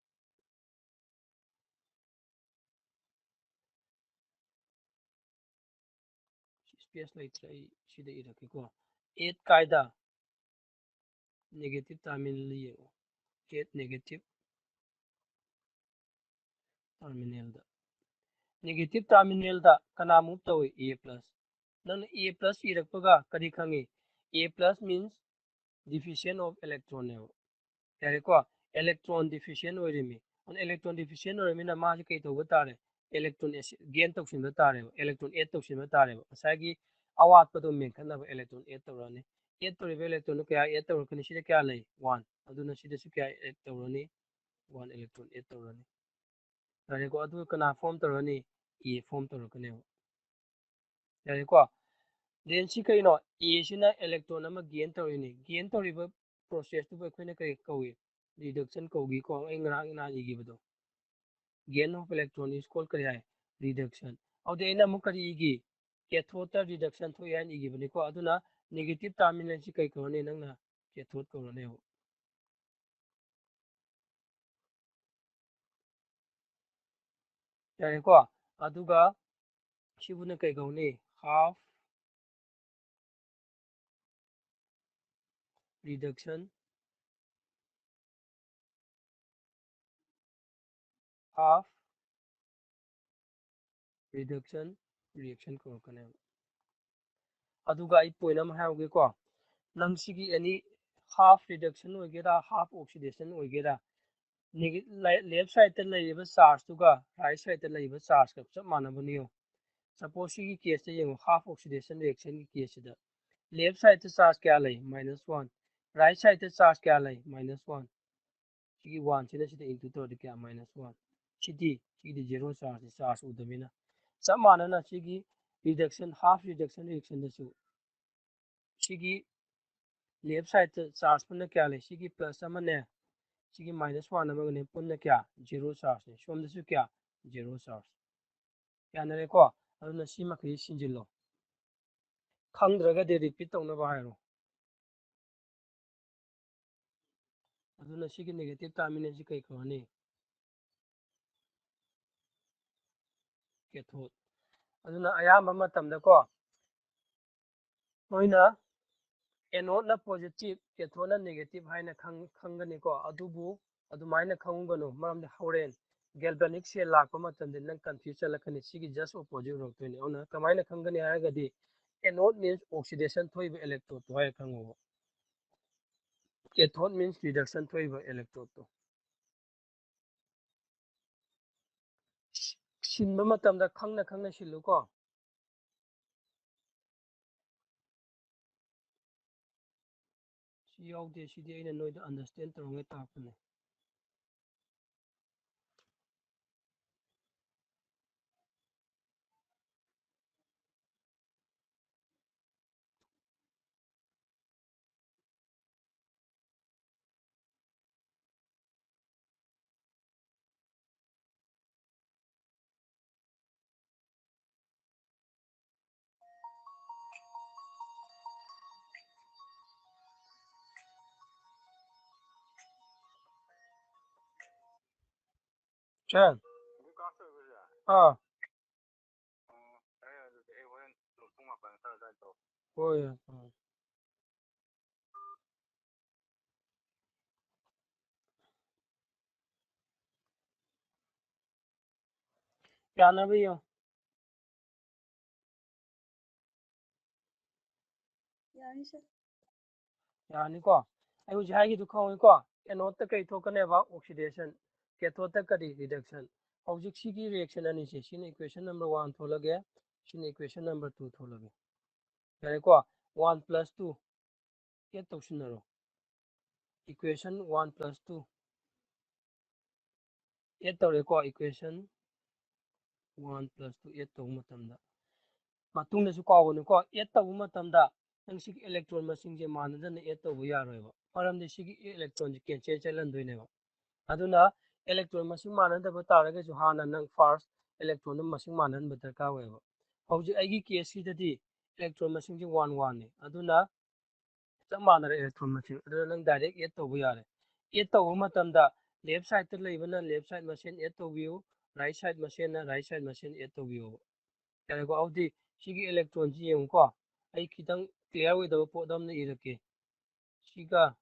space ꯂꯩꯇ꯭ꯔꯦ, ꯑꯩ ꯁꯤꯗ ꯏꯔꯛꯀꯦꯀꯣ꯫ Eight ꯀꯥꯏꯗ? Negative terminal ꯌꯦꯡꯉꯣ꯫ Eight negative terminal ꯗ꯫ Negative terminal ꯗ ꯀꯅꯥ move ꯇꯧꯏ? A plus꯫ ꯅꯪꯅ A plus ꯏꯔꯛꯄꯒ ꯀꯔꯤ ꯈꯪꯉꯤ? A plus means deficient of electron ꯅꯦꯕ꯫ ꯌꯥꯔꯦꯀꯣ? Electron deficient ꯑꯣꯏꯔꯤꯃꯤ꯫ ꯑꯗꯨꯅ electron deficient ꯑꯣꯏꯔꯃꯤꯅ ꯃꯥꯁꯦ ꯀꯩ ꯇꯧꯕ ꯇꯥꯔꯦ? Electron gain ꯇꯧꯁꯤꯟꯕ ꯇꯥꯔꯦꯕ, electron add ꯇꯧꯁꯤꯟꯕ ꯇꯥꯔꯦꯕ꯫ ꯉꯁꯥꯏꯒꯤ ꯑꯋꯥꯠꯄꯗꯣ ꯃꯦꯟꯈꯠꯅꯕ electron add ꯇꯧꯔꯛꯑꯅꯤ꯫ Add ꯇꯧꯔꯤꯕ electron ꯗꯣ ꯀꯌꯥ add ꯇꯧꯔꯛꯀꯅꯤ? ꯁꯤꯗ ꯀꯌꯥ ꯂꯩ? One꯫ ꯑꯗꯨꯅ ꯁꯤꯗꯁꯨ ꯀꯌꯥ add ꯇꯧꯔꯅꯤ? One electron add ꯇꯧꯔꯅꯤ꯫ ꯌꯥꯔꯦꯀꯣ? ꯑꯗꯨꯒ ꯀꯅꯥ form ꯇꯧꯔꯅꯤ? A form ꯇꯧꯔꯛꯀꯅꯦꯕ꯫ ꯌꯥꯔꯦꯀꯣ? Then ꯁꯤ ꯀꯩꯅꯣ? A ꯁꯤꯅ electron ꯑꯃ gain ꯇꯧꯔꯤꯅꯤ꯫ Gain ꯇꯧꯔꯤꯕ process ꯇꯨꯕꯨ ꯑꯩꯈꯣꯏꯅ ꯀꯔꯤ ꯀꯧꯏ? Reduction ꯀꯧꯈꯤꯀꯣ, ꯑꯩ ꯉꯔꯥꯡ ꯅꯍꯥꯟ ꯏꯈꯤꯕꯗꯣ꯫ Gain of electron is called ꯀꯔꯤ ꯍꯥꯏ? Reduction꯫ ꯑꯗꯨꯗꯤ ꯑꯩꯅ ꯑꯃꯨꯛ ꯀꯔꯤ ꯏꯈꯤ? Cathode ꯇ reduction ꯊꯣꯛꯏ ꯍꯥꯏꯅ ꯏꯈꯤꯕꯅꯤꯀꯣ꯫ ꯑꯗꯨꯅ negative terminal ꯁꯤ ꯀꯩ ꯀꯧꯔꯅꯤ? ꯅꯪꯅ cathode ꯀꯧꯔꯅꯦꯕ꯫ ꯌꯥꯔꯦꯀꯣ? ꯑꯗꯨꯒ ꯁꯤꯕꯨꯅ ꯀꯩ ꯀꯧꯅꯤ? Half reduction, half reduction reaction ꯀꯧꯔꯛꯀꯅꯦꯕ꯫ ꯑꯗꯨꯒ ꯑꯩ point ꯑꯃ ꯍꯥꯏꯍꯧꯒꯦꯀꯣ, ꯅꯪ ꯁꯤꯒꯤ any half reduction ꯑꯣꯏꯒꯦꯔꯥ, half oxidation ꯑꯣꯏꯒꯦꯔꯥ, left sideꯇ ꯂꯩꯔꯤꯕ chargeꯇꯨꯒ right sideꯇ ꯂꯩꯔꯤꯕ chargeꯀ ꯆꯞ ꯃꯥꯟꯅꯕꯅꯤꯌꯣ꯫ Suppose ꯁꯤꯒꯤ caseꯇ ꯌꯦꯡꯉꯣ, half oxidation reactionꯒꯤ caseꯁꯤꯗ left sideꯇ charge ꯀꯌꯥ ꯂꯩ? Minus one꯫ Right sideꯇ charge ꯀꯌꯥ ꯂꯩ? Minus one꯫ ꯁꯤꯒꯤ oneꯁꯤꯅ ꯁꯤꯗ into ꯇꯧꯔꯗꯤ ꯀꯌꯥ? Minus one꯫ ꯁꯤꯗꯤ, ꯁꯤꯒꯤꯗꯤ zero charge, charge ꯎꯗꯕꯅꯤꯅ꯫ ꯆꯞ ꯃꯥꯟꯅꯅ ꯁꯤꯒꯤ reduction, half reduction reactionꯗꯁꯨ ꯁꯤꯒꯤ left sideꯇ charge ꯄꯨꯟꯅ ꯀꯌꯥ ꯂꯩ? ꯁꯤꯒꯤ plus ꯑꯃꯅꯦ, ꯁꯤꯒꯤ minus one ꯑꯃꯒꯅꯦ, ꯄꯨꯟꯅ ꯀꯌꯥ? Zero chargeꯅꯦ꯫ ꯁꯣꯝꯗꯁꯨ ꯀꯌꯥ? Zero charge꯫ ꯌꯥꯅꯔꯦꯀꯣ? ꯑꯗꯨꯅ ꯁꯤ ꯃꯈꯩ ꯁꯤꯟꯖꯤꯜꯂꯣ꯫ ꯈꯪꯗ꯭ꯔꯒꯗꯤ repeat ꯇꯧꯅꯕ ꯍꯥꯏꯔꯣ꯫ ꯑꯗꯨꯅ ꯁꯤꯒꯤ negative terminalꯁꯤ ꯀꯩ ꯀꯧꯔꯅꯤ? Cathode꯫ ꯑꯗꯨꯅ ꯑꯌꯥꯝꯕ ꯃꯇꯝꯗꯀꯣ, ꯅꯣꯏꯅ anodeꯅ positive, cathodeꯅ negative ꯍꯥꯏꯅ ꯈꯪ-, ꯈꯪꯒꯅꯤꯀꯣ꯫ ꯑꯗꯨꯕꯨ ꯑꯗꯨꯃꯥꯏꯅ ꯈꯪꯒꯅꯨ, ꯃꯔꯝꯗꯤ ꯍꯣꯔꯦꯟ galvanic cell ꯂꯥꯛꯄ ꯃꯇꯝꯗ ꯅꯪ confuse ꯆꯠꯂꯛꯀꯅꯤ꯫ ꯁꯤꯒꯤ just opposite ꯑꯣꯏꯔꯛꯇꯣꯏꯅꯤ꯫ ꯑꯗꯨꯅ ꯀꯃꯥꯏꯅ ꯈꯪꯒꯅꯤ ꯍꯥꯏꯔꯒꯗꯤ, anode means oxidation ꯊꯣꯛꯏꯕ electrodeꯇꯣ ꯍꯥꯏꯔ ꯈꯪꯉꯣꯕ꯫ Cathode means reduction ꯊꯣꯛꯏꯕ electrodeꯇꯣ꯫ ꯁꯤꯟꯕ ꯃꯇꯝꯗ ꯈꯪꯅ ꯈꯪꯅ ꯁꯤꯜꯂꯨꯀꯣ꯫ ꯁꯤ ꯌꯥꯎꯗꯦ, ꯁꯤꯗꯤ ꯑꯩꯅ ꯅꯣꯏꯗ understand ꯇꯧꯔꯉꯥꯏ ꯇꯥꯛꯄꯅꯦ꯫ ꯆꯦ꯫ ꯑꯥ꯫ ꯍꯣꯏ, ꯍꯣꯏ꯫ ꯌꯥꯅꯕ ꯌꯦꯡꯉꯣ꯫ ꯌꯥꯔꯅꯤꯀꯣ? ꯑꯩ ꯍꯧꯖꯤꯛ ꯍꯥꯏꯈꯤꯗꯨ ꯈꯪꯉꯤꯀꯣ? Anode ꯀꯩ ꯊꯣꯛꯀꯅꯦꯕ? Oxidation. Cathode ꯀꯔꯤ? Reduction. ꯍꯧꯖꯤꯛ ꯁꯤꯒꯤ reaction ꯑꯅꯤꯁꯦ, ꯁꯤꯅ equation number one ꯊꯣꯛꯂꯒꯦ, ꯁꯤꯅ equation number two ꯊꯣꯛꯂꯒꯦ꯫ ꯌꯥꯔꯦꯀꯣ? One plus two add ꯇꯧꯁꯤꯟꯅꯔꯣ꯫ Equation one plus two add ꯇꯧꯔꯦꯀꯣ, equation one plus two add ꯇꯧꯕ ꯃꯇꯝꯗ꯫ ꯃꯇꯨꯡꯗꯁꯨ ꯀꯥꯎꯒꯅꯨꯀꯣ, add ꯇꯧꯕ ꯃꯇꯝꯗ ꯅꯪ ꯁꯤꯒꯤ electron ꯃꯁꯤꯡꯁꯦ ꯃꯥꯟꯅꯗꯅ add ꯇꯧꯕ ꯌꯥꯔꯣꯏꯕ꯫ ꯃꯔꯝꯗꯤ ꯁꯤꯒꯤ electronꯁꯦ cancel ꯆꯠꯍꯟꯗꯣꯏꯅꯦꯕ꯫ ꯑꯗꯨꯅ electron ꯃꯁꯤꯡ ꯃꯥꯟꯅꯗꯕ ꯇꯥꯔꯒꯁꯨ ꯍꯥꯟꯅ ꯅꯪ first electronꯗꯨ ꯃꯁꯤꯡ ꯃꯥꯟꯅꯍꯟꯕ ꯗꯔꯀꯥꯔ ꯑꯣꯏꯌꯦꯕ꯫ ꯍꯧꯖꯤꯛ ꯑꯩꯒꯤ caseꯁꯤꯗꯗꯤ electron ꯃꯁꯤꯡꯁꯦ one oneꯅꯤ꯫ ꯑꯗꯨꯅ ꯆꯞ ꯃꯥꯟꯅꯔꯦ electron ꯃꯁꯤꯡ꯫ ꯑꯗꯨꯅ ꯅꯪ direct add ꯇꯧꯕ ꯌꯥꯔꯦ꯫ Add ꯇꯧꯕ ꯃꯇꯝꯗ left sideꯇ ꯂꯩꯕꯅ left side ꯃꯁꯦꯟ add ꯇꯧꯕꯤꯌꯨ, right side ꯃꯁꯦꯟꯅ right side ꯃꯁꯦꯟ add ꯇꯧꯕꯤꯌꯣꯕ꯫ ꯌꯥꯔꯦꯀꯣ? ꯑꯗꯨꯗꯤ ꯁꯤꯒꯤ electronꯁꯤ ꯌꯦꯡꯉꯨꯀꯣ꯫ ꯑꯩ ꯈꯤꯇꯪ clear ꯑꯣꯏꯗꯕ ꯄꯣꯠ ꯑꯃꯅ ꯏꯔꯛꯀꯦ꯫ ꯁꯤꯒ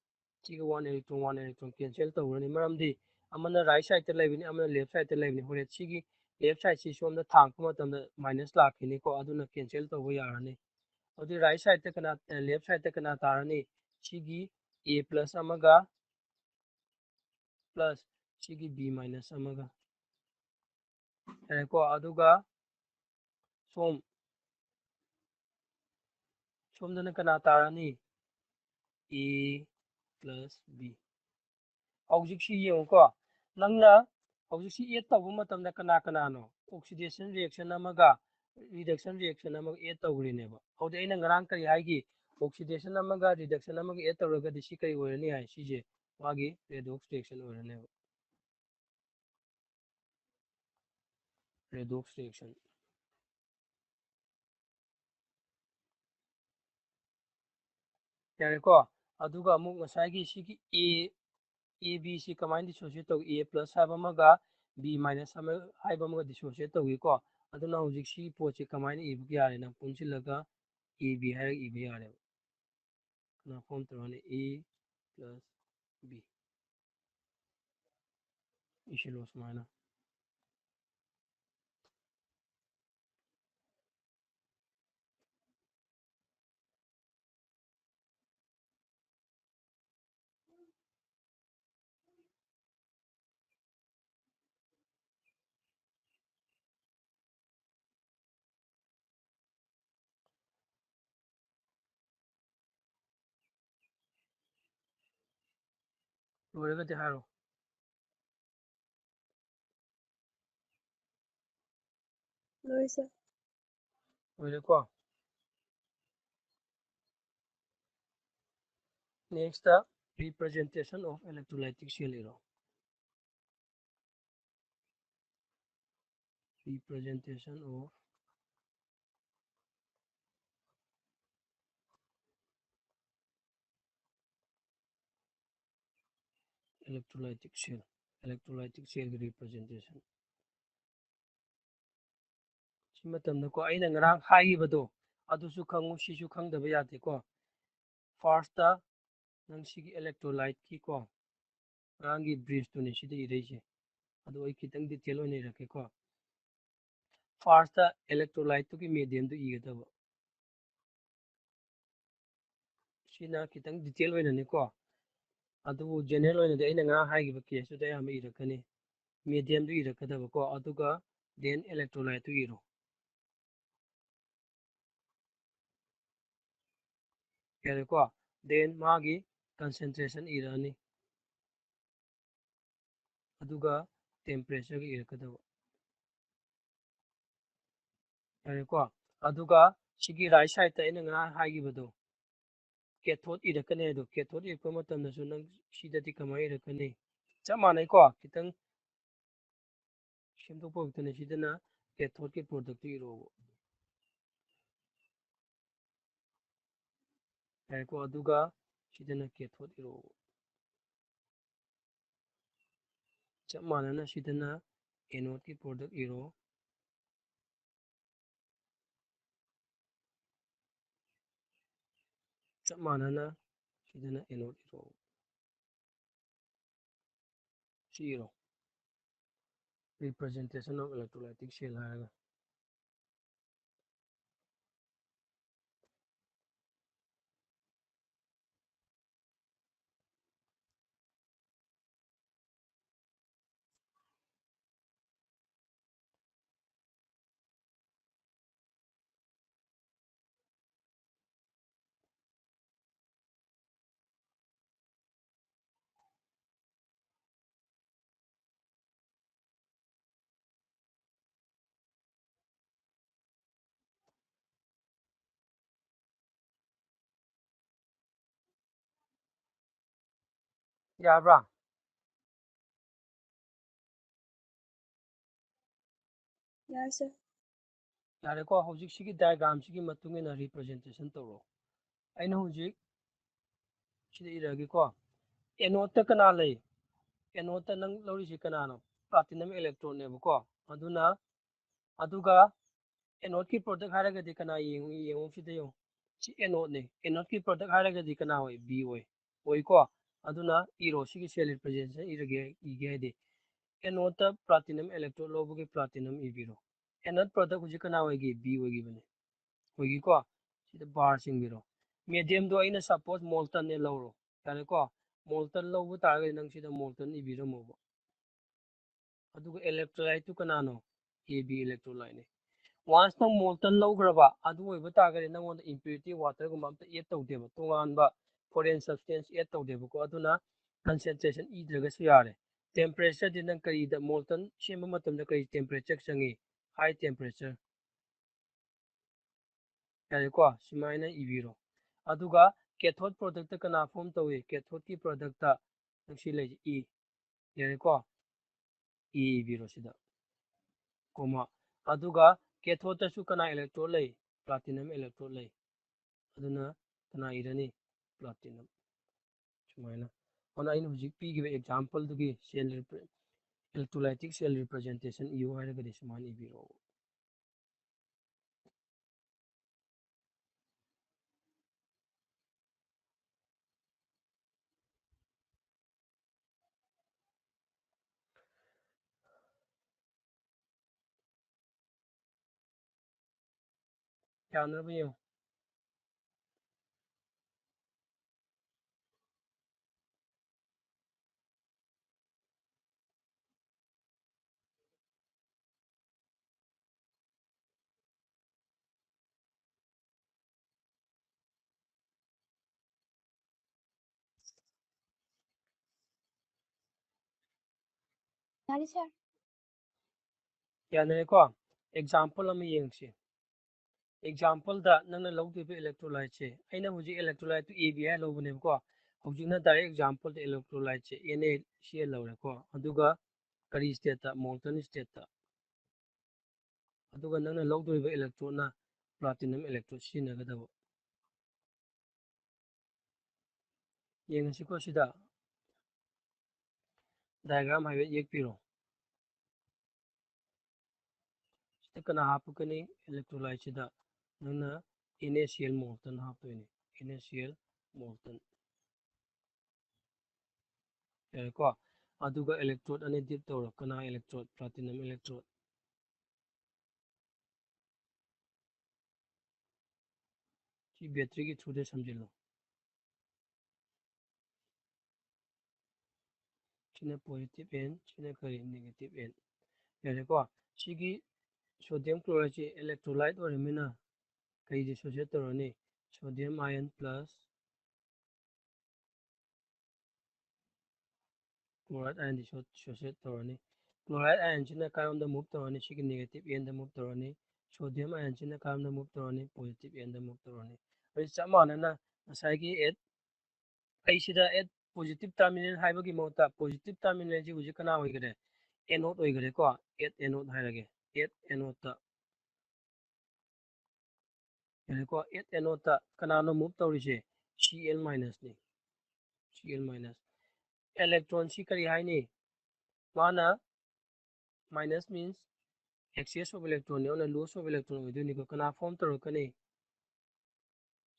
ꯁꯤꯒ one electron, one electron cancel ꯇꯧꯈ꯭ꯔꯅꯤ꯫ ꯃꯔꯝꯗꯤ ꯑꯃꯅ right sideꯇ ꯂꯩꯕꯅꯤ, ꯑꯃꯅ left sideꯇ ꯂꯩꯕꯅꯤ꯫ ꯍꯣꯔꯦꯟ ꯁꯤꯒꯤ left sideꯁꯤ ꯁꯣꯝꯗ ꯊꯥꯡꯉꯛꯄ ꯃꯇꯝꯗ minus ꯂꯥꯛꯈꯤꯅꯤꯀꯣ, ꯑꯗꯨꯅ cancel ꯇꯧꯕ ꯌꯥꯔꯅꯤ꯫ ꯑꯗꯨꯗꯤ right sideꯇ ꯀꯅꯥ, left sideꯇ ꯀꯅꯥ ꯇꯥꯔꯅꯤ? ꯁꯤꯒꯤ A plus ꯑꯃꯒ plus ꯁꯤꯒꯤ B minus ꯑꯃꯒ꯫ ꯌꯥꯔꯦꯀꯣ? ꯑꯗꯨꯒ ꯁꯣꯝ, ꯁꯣꯝꯗꯅ ꯀꯅꯥ ꯇꯥꯔꯅꯤ? A plus B꯫ ꯍꯧꯖꯤꯛꯁꯤ ꯌꯦꯡꯉꯨꯀꯣ, ꯅꯪꯅ ꯍꯧꯖꯤꯛꯁꯤ add ꯇꯧꯕ ꯃꯇꯝꯗ ꯀꯅꯥ ꯀꯅꯥꯅꯣ? Oxidation reaction ꯑꯃꯒ reduction reaction ꯑꯃꯒ add ꯇꯧꯈ꯭ꯔꯤꯅꯦꯕ꯫ ꯍꯧꯖꯤꯛ ꯑꯩꯅ ꯉꯔꯥꯡ ꯀꯔꯤ ꯍꯥꯏꯈꯤ? Oxidation ꯑꯃꯒ reduction ꯑꯃꯒ add ꯇꯧꯔꯒꯗꯤ ꯁꯤ ꯀꯔꯤ ꯑꯣꯏꯔꯅꯤ ꯍꯥꯏ? ꯁꯤꯁꯦ ꯃꯥꯒꯤ redox reaction ꯑꯣꯏꯔꯅꯦꯕ꯫ Redox reaction꯫ ꯌꯥꯔꯦꯀꯣ? ꯑꯗꯨꯒ ꯑꯃꯨꯛ ꯉꯁꯥꯏꯒꯤ ꯁꯤꯒꯤ A, A B ꯁꯤ ꯀꯃꯥꯏꯅ dissociate ꯇꯧꯏ? A plus ꯍꯥꯏꯕ ꯑꯃꯒ B minus ꯑꯃ ꯍꯥꯏꯕ ꯑꯃꯒ dissociate ꯇꯧꯏꯀꯣ꯫ ꯑꯗꯨꯅ ꯍꯧꯖꯤꯛ ꯁꯤꯒꯤ ꯄꯣꯠꯁꯤ ꯀꯃꯥꯏꯅ ꯏꯕ ꯌꯥꯔꯦ? ꯅꯪ ꯄꯨꯟꯁꯤꯜꯂꯒ A B ꯍꯥꯏꯔꯒ ꯏꯕ ꯌꯥꯔꯦꯕ꯫ ꯀꯅꯥ form ꯇꯧꯔꯅꯤ? A plus B꯫ ꯏꯁꯤꯜꯂꯣ ꯁꯨꯃꯥꯏꯅ꯫ ꯂꯣꯏꯔꯒꯗꯤ ꯍꯥꯏꯔꯣ꯫ ꯂꯣꯏꯁꯦ꯫ ꯂꯣꯏꯔꯦꯀꯣ꯫ Next, representation of electrolytic cell ꯏꯔꯣ꯫ Representation of electrolytic cell, electrolytic cell ꯒꯤ representation꯫ ꯁꯤ ꯃꯇꯝꯗꯀꯣ, ꯑꯩꯅ ꯉꯔꯥꯡ ꯍꯥꯏꯈꯤꯕꯗꯣ ꯑꯗꯨꯁꯨ ꯈꯪꯉꯨ, ꯁꯤꯁꯨ ꯈꯪꯗꯕ ꯌꯥꯗꯦꯀꯣ꯫ First ꯅꯪ ꯁꯤꯒꯤ electrolyte ꯀꯤꯀꯣ, ꯉꯔꯥꯡꯒꯤ bridge ꯇꯨꯅꯦ ꯁꯤꯗ ꯏꯔꯛꯏꯁꯦ꯫ ꯑꯗꯣ ꯑꯩ ꯈꯤꯇꯪ detail ꯑꯣꯏꯅ ꯏꯔꯛꯀꯦꯀꯣ꯫ First electrolyte ꯇꯨꯒꯤ medium ꯗꯨ ꯏꯒꯗꯕ꯫ ꯁꯤꯅ ꯈꯤꯇꯪ detail ꯑꯣꯏꯅꯅꯤꯀꯣ꯫ ꯑꯗꯨꯕꯨ general ꯑꯣꯏꯅꯗꯤ ꯑꯩꯅ ꯉꯔꯥꯡ ꯍꯥꯏꯈꯤꯕ case ꯇꯨꯗ ꯑꯌꯥꯝꯕ ꯏꯔꯛꯀꯅꯤ꯫ Medium ꯗꯨ ꯏꯔꯛꯀꯗꯕꯀꯣ, ꯑꯗꯨꯒ then electrolyte ꯇꯨ ꯏꯔꯣ꯫ ꯌꯥꯔꯦꯀꯣ? Then ꯃꯥꯒꯤ concentration ꯏꯔꯛꯑꯅꯤ꯫ ꯑꯗꯨꯒ temperature ꯒ ꯏꯔꯛꯀꯗꯕ꯫ ꯌꯥꯔꯦꯀꯣ? ꯑꯗꯨꯒ ꯁꯤꯒꯤ right side ꯇ ꯑꯩꯅ ꯉꯔꯥꯡ ꯍꯥꯏꯈꯤꯕꯗꯣ, cathode ꯏꯔꯛꯀꯅꯤ ꯍꯥꯏꯗꯣ, cathode ꯏꯔꯛꯄ ꯃꯇꯝꯗꯁꯨ ꯅꯪ ꯁꯤꯗꯗꯤ ꯀꯃꯥꯏꯅ ꯏꯔꯛꯀꯅꯤ? ꯆꯞ ꯃꯥꯟꯅꯩꯀꯣ? ꯈꯤꯇꯪ ꯁꯦꯝꯗꯣꯛꯄ ꯈꯛꯇꯅꯤ꯫ ꯁꯤꯗꯅ cathode ꯀꯤ product ꯇꯨ ꯏꯔꯛꯑꯣꯕ꯫ ꯌꯥꯔꯦꯀꯣ? ꯑꯗꯨꯒ ꯁꯤꯗꯅ cathode ꯏꯔꯛꯑꯣꯕ꯫ ꯆꯞ ꯃꯥꯟꯅꯅ ꯁꯤꯗꯅ anode ꯀꯤ product ꯏꯔꯣ꯫ ꯆꯞ ꯃꯥꯟꯅꯅ ꯁꯤꯗꯅ anode ꯏꯔꯣ꯫ ꯁꯤ ꯏꯔꯣ꯫ Representation of electrolytic cell ꯍꯥꯏꯔꯒ꯫ ꯌꯥꯕ꯭ꯔꯥ? ꯌꯥꯏ ꯁꯥꯔ꯫ ꯌꯥꯔꯦꯀꯣ, ꯍꯧꯖꯤꯛꯁꯤꯒꯤ ꯗꯥꯏꯒ꯭ꯔꯥꯝꯁꯤꯒꯤ ꯃꯇꯨꯡ ꯏꯟꯅ ꯔꯤꯄ꯭ꯔꯖꯦꯟꯇꯦꯁꯟ ꯇꯧꯔꯣ꯫ ꯑꯩꯅ ꯍꯧꯖꯤꯛ ꯁꯤꯗ ꯏꯔꯒꯦꯀꯣ꯫ ꯑꯦꯅꯣꯠꯇ ꯀꯅꯥ ꯂꯩ? ꯑꯦꯅꯣꯠꯇ ꯅꯪ ꯂꯧꯔꯤꯁꯤ ꯀꯅꯥꯅꯣ? ꯄ꯭ꯂꯥꯇꯤꯅꯝ ꯏꯂꯦꯛꯇ꯭ꯔꯣꯠꯅꯦꯕꯀꯣ꯫ ꯑꯗꯨꯅ ꯑꯗꯨꯒ ꯑꯦꯅꯣꯠꯀꯤ ꯄ꯭ꯔꯣꯗꯛ ꯍꯥꯏꯔꯒꯗꯤ ꯀꯅꯥ ꯌꯦꯡꯉꯨ? ꯌꯦꯡꯉꯨ ꯁꯤꯗ ꯌꯦꯡꯉꯨ꯫ ꯁꯤ ꯑꯦꯅꯣꯠꯅꯦ꯫ ꯑꯦꯅꯣꯠꯀꯤ ꯄ꯭ꯔꯣꯗꯛ ꯍꯥꯏꯔꯒꯗꯤ ꯀꯅꯥ ꯑꯣꯏ? ꯕꯤ ꯑꯣꯏ꯫ ꯑꯣꯏꯀꯣ꯫ ꯑꯗꯨꯅ ꯏꯔꯣ, ꯁꯤꯒꯤ ꯁꯦꯜ ꯔꯤꯄ꯭ꯔꯖꯦꯟꯇꯦꯁꯟ ꯏꯔꯒꯦ, ꯏꯒꯦ ꯍꯥꯏꯗꯤ ꯑꯦꯅꯣꯠꯇ ꯄ꯭ꯂꯥꯇꯤꯅꯝ ꯏꯂꯦꯛꯇ꯭ꯔꯣꯠ ꯂꯧꯕꯒꯤ ꯄ꯭ꯂꯥꯇꯤꯅꯝ ꯏꯕꯤꯔꯣ꯫ ꯑꯦꯅꯣꯠ ꯄ꯭ꯔꯣꯗꯛ ꯍꯧꯖꯤꯛ ꯀꯅꯥ ꯑꯣꯏꯒꯦ? ꯕꯤ ꯑꯣꯏꯈꯤꯕꯅꯦ꯫ ꯑꯣꯏꯒꯤꯀꯣ꯫ ꯁꯤꯗ ꯕꯥꯔ ꯆꯤꯡꯕꯤꯔꯣ꯫ ꯃꯦꯗꯤꯌꯝꯗꯣ ꯑꯩꯅ ꯁꯄꯣꯁ ꯃꯣꯜꯇꯟꯅꯦ ꯂꯧꯔꯣ꯫ ꯌꯥꯔꯦꯀꯣ? ꯃꯣꯜꯇꯟ ꯂꯧꯕ ꯇꯥꯔꯒꯗꯤ ꯅꯪ ꯁꯤꯗ ꯃꯣꯜꯇꯟ ꯏꯕꯤꯔꯝꯃꯣꯕ꯫ ꯑꯗꯨꯒ ꯏꯂꯦꯛꯇ꯭ꯔꯣꯂꯥꯏꯠꯇꯨ ꯀꯅꯥꯅꯣ? A B ꯏꯂꯦꯛꯇ꯭ꯔꯣꯂꯥꯏꯠꯅꯤ꯫ ꯋꯥꯟꯁ ꯅꯪ ꯃꯣꯜꯇꯟ ꯂꯧꯈ꯭ꯔꯕ, ꯑꯗꯨ ꯑꯣꯏꯕ ꯇꯥꯔꯒꯗꯤ ꯅꯪꯉꯣꯟꯗ ꯏꯝꯄ꯭ꯌꯨꯔꯤꯇꯤ ꯋꯥꯇꯔꯒꯨꯝꯕ ꯑꯝꯇ ꯑꯦꯗ ꯇꯧꯗꯦꯕ, ꯇꯣꯉꯥꯟꯕ ꯐꯣꯔꯦꯟ ꯁꯕꯁꯇꯦꯟꯁ ꯑꯦꯗ ꯇꯧꯗꯦꯕꯀꯣ꯫ ꯑꯗꯨꯅ ꯀꯟꯁꯦꯟꯇ꯭ꯔꯦꯁꯟ ꯏꯗ꯭ꯔꯒꯁꯨ ꯌꯥꯔꯦ꯫ ꯇꯦꯝꯄꯔꯦꯆꯔꯗꯤ ꯅꯪ ꯀꯔꯤꯗ, ꯃꯣꯜꯇꯟ ꯁꯦꯝꯕ ꯃꯇꯝꯗ ꯀꯔꯤ ꯇꯦꯝꯄꯔꯦꯆꯔ ꯆꯪꯉꯤ? ꯍꯥꯏ ꯇꯦꯝꯄꯔꯦꯆꯔ꯫ ꯌꯥꯔꯦꯀꯣ? ꯁꯨꯃꯥꯏꯅ ꯏꯕꯤꯔꯣ꯫ ꯑꯗꯨꯒ ꯀꯦꯊꯣꯗ ꯄ꯭ꯔꯣꯗꯛꯇ ꯀꯅꯥ ꯐꯣꯝ ꯇꯧꯏ? ꯀꯦꯊꯣꯗꯀꯤ ꯄ꯭ꯔꯣꯗꯛꯇ ꯁꯤ ꯂꯩꯁꯦ, ꯏ꯫ ꯌꯥꯔꯦꯀꯣ? ꯏ ꯏꯕꯤꯔꯣ ꯁꯤꯗ, ꯀꯣꯃꯥ꯫ ꯑꯗꯨꯒ ꯀꯦꯊꯣꯗꯇꯁꯨ ꯀꯅꯥ ꯏꯂꯦꯛꯇ꯭ꯔꯣꯠ ꯂꯩ? ꯄ꯭ꯂꯥꯇꯤꯅꯝ ꯏꯂꯦꯛꯇ꯭ꯔꯣꯠ ꯂꯩ꯫ ꯑꯗꯨꯅ ꯀꯅꯥ ꯏꯔꯅꯤ? ꯄ꯭ꯂꯥꯇꯤꯅꯝ꯫ ꯁꯨꯃꯥꯏꯅ꯫ ꯑꯗꯨꯅ ꯑꯩꯅ ꯍꯧꯖꯤꯛ ꯄꯤꯈꯤꯕ ꯑꯦꯛꯖꯥꯝꯄꯜꯗꯨꯒꯤ ꯁꯦꯜ ꯔꯤꯄ꯭ꯔ-, ꯏꯂꯦꯛꯇ꯭ꯔꯣꯂꯥꯏꯇꯤꯛ ꯁꯦꯜ ꯔꯤꯄ꯭ꯔꯖꯦꯟꯇꯦꯁꯟ ꯏꯌꯨ ꯍꯥꯏꯔꯒꯗꯤ ꯁꯨꯃꯥꯏꯅ ꯏꯕꯤꯔꯛꯑꯣ꯫ ꯌꯥꯅꯕ ꯌꯦꯡꯉꯨ꯫ ꯌꯥꯔꯦ ꯁꯥꯔ꯫ ꯌꯥꯅꯔꯦꯀꯣ? ꯑꯦꯛꯖꯥꯝꯄꯜ ꯑꯃ ꯌꯦꯡꯁꯤ꯫ ꯑꯦꯛꯖꯥꯝꯄꯜꯗ ꯅꯪꯅ ꯂꯧꯗꯣꯏꯕ ꯏꯂꯦꯛꯇ꯭ꯔꯣꯂꯥꯏꯠꯁꯦ, ꯑꯩꯅ ꯍꯧꯖꯤꯛ ꯏꯂꯦꯛꯇ꯭ꯔꯣꯂꯥꯏꯠꯇꯨ ꯑꯦ ꯕꯤ ꯍꯥꯏ ꯂꯧꯕꯅꯦꯕꯀꯣ꯫ ꯍꯧꯖꯤꯛꯅ direct example ꯗ electrolyte ꯁꯦ NaCl ꯂꯧꯔꯦꯀꯣ, ꯑꯗꯨꯒ ꯀꯔꯤ state ꯇ? Molten state ꯇ꯫ ꯑꯗꯨꯒ ꯅꯪꯅ ꯂꯧꯗꯣꯔꯤꯕ electrode ꯅ platinum electrode ꯁꯤꯖꯤꯟꯅꯒꯗꯕ꯫ ꯌꯦꯡꯉꯁꯤꯀꯣ, ꯁꯤꯗ diagram ꯍꯥꯏꯐꯦꯠ ꯌꯦꯛꯄꯤꯔꯣ꯫ ꯁꯤꯗ ꯀꯅꯥ ꯍꯥꯞꯄꯛꯀꯅꯤ? Electrolyte ꯁꯤꯗ ꯅꯪꯅ NaCl molten ꯍꯥꯞꯇꯣꯏꯅꯤ, NaCl molten꯫ ꯌꯥꯔꯦꯀꯣ? ꯑꯗꯨꯒ electrode ꯑꯅꯤ dip ꯇꯧꯔꯣ꯫ ꯀꯅꯥ electrode? Platinum electrode꯫ ꯁꯤ battery ꯒꯤ through ꯗ ꯁꯝꯖꯤꯜꯂꯣ꯫ ꯁꯤꯅ positive N, ꯁꯤꯅ ꯀꯔꯤ? Negative N꯫ ꯌꯥꯔꯦꯀꯣ? ꯁꯤꯒꯤ sodium chloride ꯁꯤ electrolyte ꯑꯣꯏꯔꯃꯤꯅ ꯀꯩ dissociate ꯇꯧꯔꯅꯤ? Sodium ion plus chloride ion dissociate ꯇꯧꯔꯅꯤ꯫ Chloride ion ꯁꯤꯅ ꯀꯥꯏꯔꯣꯝꯗ move ꯇꯧꯔꯅꯤ? ꯁꯤꯒꯤ negative N ꯗ move ꯇꯧꯔꯅꯤ꯫ Sodium ion ꯁꯤꯅ ꯀꯥꯏꯔꯣꯝꯗ move ꯇꯧꯔꯅꯤ? Positive N ꯗ move ꯇꯧꯔꯅꯤ꯫ ꯑꯗꯨ ꯆꯞ ꯃꯥꯟꯅꯅ ꯉꯁꯥꯏꯒꯤ at, ꯑꯩ ꯁꯤꯗ at positive terminal ꯍꯥꯏꯕꯒꯤ ꯃꯍꯨꯠꯇ positive terminal ꯁꯤ ꯍꯧꯖꯤꯛ ꯀꯅꯥ ꯑꯣꯏꯈꯔꯦ? Anode ꯑꯣꯏꯈꯔꯦꯀꯣ꯫ At anode ꯍꯥꯏꯔꯒꯦ꯫ At anode ꯇ꯫ ꯌꯥꯔꯦꯀꯣ? At anode ꯇ ꯀꯅꯥꯅꯣ move ꯇꯧꯔꯤꯁꯦ? Cl minus ꯅꯤ꯫ Cl minus꯫ Electron ꯁꯤ ꯀꯔꯤ ꯍꯥꯏꯅꯤ? ꯃꯥꯅ minus means excess of electron ꯅꯤ, ꯑꯗꯨꯅ loss of electron ꯑꯣꯏꯗꯣꯏꯅꯤꯀꯣ꯫ ꯀꯅꯥ form ꯇꯧꯔꯛꯀꯅꯤ?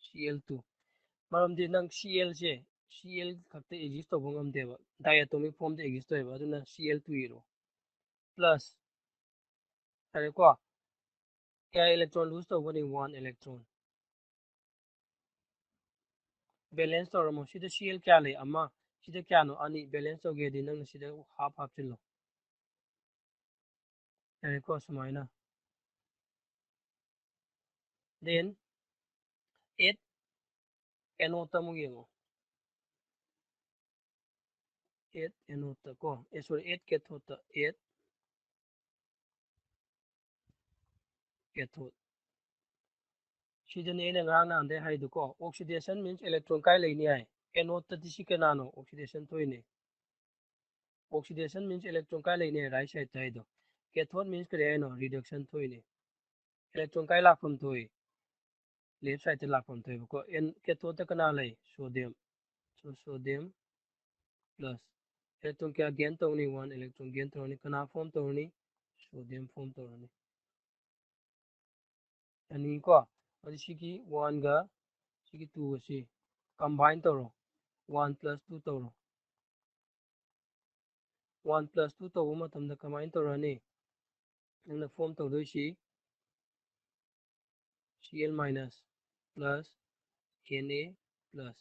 Cl two꯫ ꯃꯔꯝꯗꯤ ꯅꯪ Cl ꯁꯦ, Cl ꯈꯛꯇ exist ꯇꯧꯕ ꯉꯝꯗꯦꯕ, diatomic form ꯗ exist ꯇꯧꯋꯦꯕ, ꯑꯗꯨꯅ Cl two ꯏꯔꯣ꯫ Plus, ꯌꯥꯔꯦꯀꯣ? ꯀꯌꯥ electron lose ꯇꯧꯒꯅꯤ? One electron꯫ Balance ꯇꯧꯔꯝꯃꯣ꯫ ꯁꯤꯗ Cl ꯀꯌꯥ ꯂꯩ? ꯑꯃ꯫ ꯁꯤꯗ ꯀꯌꯥꯅꯣ? ꯑꯅꯤ꯫ Balance ꯇꯧꯒꯦꯗꯤ ꯅꯪꯅ ꯁꯤꯗ half ꯍꯥꯞꯆꯤꯜꯂꯣ꯫ ꯌꯥꯔꯦꯀꯣ? ꯁꯨꯃꯥꯏꯅ꯫ Then, at anode ꯇ ꯑꯃꯨꯛ ꯌꯦꯡꯉꯣ꯫ At anode ꯇ ꯀꯣ, ꯑꯦ, sorry, at cathode ꯇ, at cathode꯫ ꯁꯤꯗꯅꯦ ꯑꯩꯅ ꯉꯔꯥꯡ ꯅꯍꯥꯟꯗꯩ ꯍꯥꯏꯗꯨꯀꯣ, oxidation means electron ꯀꯥꯏ ꯂꯩꯅꯤ ꯍꯥꯏ? Anode ꯇꯗꯤ ꯁꯤ ꯀꯅꯥꯅꯣ? Oxidation ꯊꯣꯛꯏꯅꯦ꯫ Oxidation means electron ꯀꯥꯏ ꯂꯩꯅꯦ? Right side ꯇ ꯍꯥꯏꯗꯣ꯫ Cathode means ꯀꯔꯤ ꯍꯥꯏꯅꯣ? Reduction ꯊꯣꯛꯏꯅꯦ꯫ Electron ꯀꯥꯏ ꯂꯥꯛꯐꯝ ꯊꯣꯛꯏ? Left side ꯇ ꯂꯥꯛꯐꯝ ꯊꯣꯛꯑꯦꯕꯀꯣ꯫ N cathode ꯇ ꯀꯅꯥ ꯂꯩ? Sodium꯫ So, sodium plus electron ꯀꯌꯥ gain ꯇꯧꯅꯤ? One electron gain ꯇꯧꯔꯅꯤ꯫ ꯀꯅꯥ form ꯇꯧꯔꯅꯤ? Sodium form ꯇꯧꯔꯅꯤ꯫ ꯑꯅꯤꯀꯣ꯫ ꯑꯗꯨ ꯁꯤꯒꯤ one ꯒ ꯁꯤꯒꯤ two ꯒꯁꯤ combine ꯇꯧꯔꯣ꯫ One plus two ꯇꯧꯔꯣ꯫ One plus two ꯇꯧꯕ ꯃꯇꯝꯗ ꯀꯃꯥꯏꯅ ꯇꯧꯔꯅꯤ? ꯅꯪꯅ form ꯇꯧꯗꯣꯏꯁꯤ Cl minus plus Na plus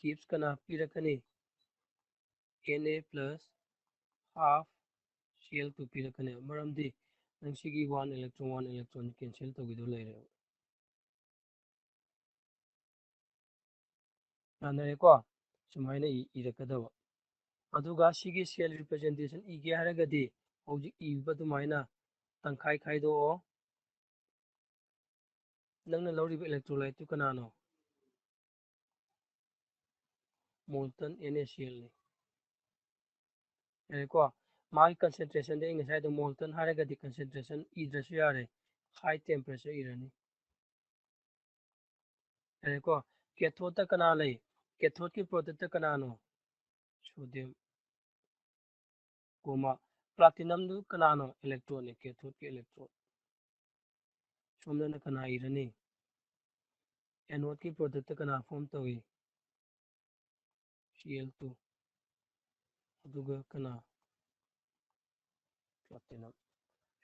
gives ꯀꯅꯥ ꯄꯤꯔꯛꯀꯅꯤ? Na plus half Cl two ꯄꯤꯔꯛꯀꯅꯤ꯫ ꯃꯔꯝꯗꯤ ꯅꯪ ꯁꯤꯒꯤ one electron, one electron cancel ꯇꯧꯈꯤꯗꯧ ꯂꯩꯔꯦꯕ꯫ ꯌꯥꯅꯔꯦꯀꯣ? ꯁꯨꯃꯥꯏꯅ ꯏ-, ꯏꯔꯛꯀꯗꯕ꯫ ꯑꯗꯨꯒ ꯁꯤꯒꯤ cell representation ꯏꯒꯦ ꯍꯥꯏꯔꯒꯗꯤ ꯍꯧꯖꯤꯛ ꯏꯕ ꯑꯗꯨꯃꯥꯏꯅ ꯇꯪꯈꯥꯏ ꯈꯥꯏꯗꯣꯛꯑꯣ꯫ ꯅꯪꯅ ꯂꯧꯔꯤꯕ electrolyte ꯇꯨ ꯀꯅꯥꯅꯣ? Molten NaCl ꯅꯤ꯫ ꯌꯥꯔꯦꯀꯣ? ꯃꯥꯒꯤ concentration ꯗꯤ ꯑꯩ ꯉꯁꯥꯏꯗꯣ molten ꯍꯥꯏꯔꯒꯗꯤ concentration ꯏꯗ꯭ꯔꯁꯨ ꯌꯥꯔꯦ꯫ High temperature ꯏꯔꯅꯤ꯫ ꯌꯥꯔꯦꯀꯣ? Cathode ꯇ ꯀꯅꯥ ꯂꯩ? Cathode ꯀꯤ product ꯇ ꯀꯅꯥꯅꯣ? Sodium꯫ Comma, platinum ꯗꯨ ꯀꯅꯥꯅꯣ? Electron ꯅꯤ, cathode ꯀꯤ electron꯫ ꯁꯣꯝꯗꯅ ꯀꯅꯥ ꯏꯔꯅꯤ? Anode ꯀꯤ product ꯇ ꯀꯅꯥ form ꯇꯧꯏ? Cl two꯫ ꯑꯗꯨꯒ ꯀꯅꯥ? Platinum꯫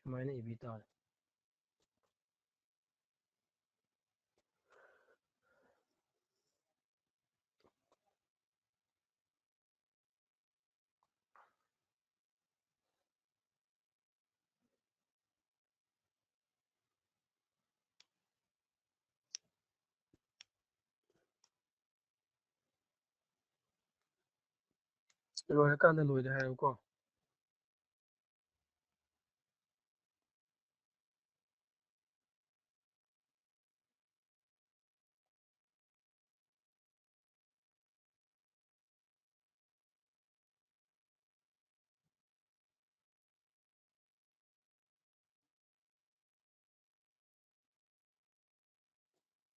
ꯁꯨꯃꯥꯏꯅ ꯏꯕꯤ ꯇꯥꯔꯦ꯫ ꯂꯣꯏꯔꯀꯥꯟꯗ ꯂꯣꯏꯔꯦ ꯍꯥꯏꯌꯨꯀꯣ꯫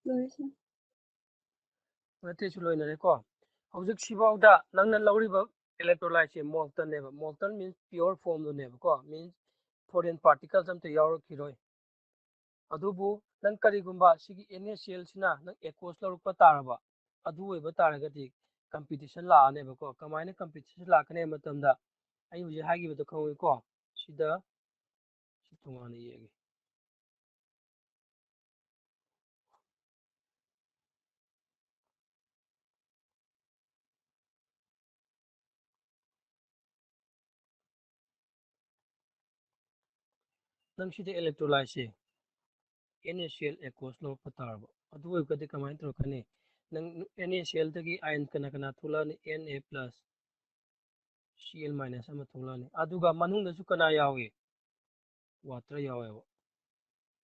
ꯂꯣꯏꯔꯦ ꯁꯤꯅ꯫ ꯅꯠꯇꯦꯁꯨ ꯂꯣꯏꯅꯔꯦꯀꯣ꯫ ꯍꯧꯖꯤꯛ ꯁꯤꯐꯥꯎꯗ ꯅꯪꯅ ꯂꯧꯔꯤꯕ electrolyte ꯁꯦ molten ꯅꯦꯕ꯫ Molten means pure form ꯗꯨꯅꯦꯕꯀꯣ, means foreign particles ꯑꯝꯇ ꯌꯥꯎꯔꯛꯈꯤꯔꯣꯏ꯫ ꯑꯗꯨꯕꯨ ꯅꯪ ꯀꯔꯤꯒꯨꯝꯕ ꯁꯤꯒꯤ NaCl ꯁꯤꯅ ꯅꯪ aqueous ꯂꯧꯔꯛꯄ ꯇꯥꯔꯕ, ꯑꯗꯨ ꯑꯣꯏꯕ ꯇꯥꯔꯒꯗꯤ competition ꯂꯥꯛꯑꯅꯦꯕꯀꯣ꯫ ꯀꯃꯥꯏꯅ competition ꯂꯥꯛꯀꯅꯤ ꯍꯥꯏꯕ ꯃꯇꯝꯗ, ꯑꯩ ꯍꯧꯖꯤꯛ ꯍꯥꯏꯈꯤꯕꯗꯣ ꯈꯪꯍꯧꯋꯤꯀꯣ, ꯁꯤꯗ ꯁꯤ ꯇꯣꯉꯥꯟꯅ ꯌꯦꯛꯑꯒꯦ꯫ ꯅꯪ ꯁꯤꯗ electrolyte ꯁꯦ NaCl aqueous ꯂꯧꯔꯛꯄ ꯇꯥꯔꯕ, ꯑꯗꯨ ꯑꯣꯏꯔꯒꯗꯤ ꯀꯃꯥꯏꯅ ꯇꯧꯔꯛꯀꯅꯤ? ꯅꯪ NaCl ꯗꯒꯤ ion ꯀꯅꯥ ꯀꯅꯥ ꯊꯣꯛꯂꯛꯑꯅꯤ? Na plus Cl minus ꯑꯃ ꯊꯣꯛꯂꯛꯑꯅꯤ꯫ ꯑꯗꯨꯒ ꯃꯅꯨꯡꯗꯁꯨ ꯀꯅꯥ ꯌꯥꯎꯏ? Water ꯌꯥꯎꯋꯦꯕ꯫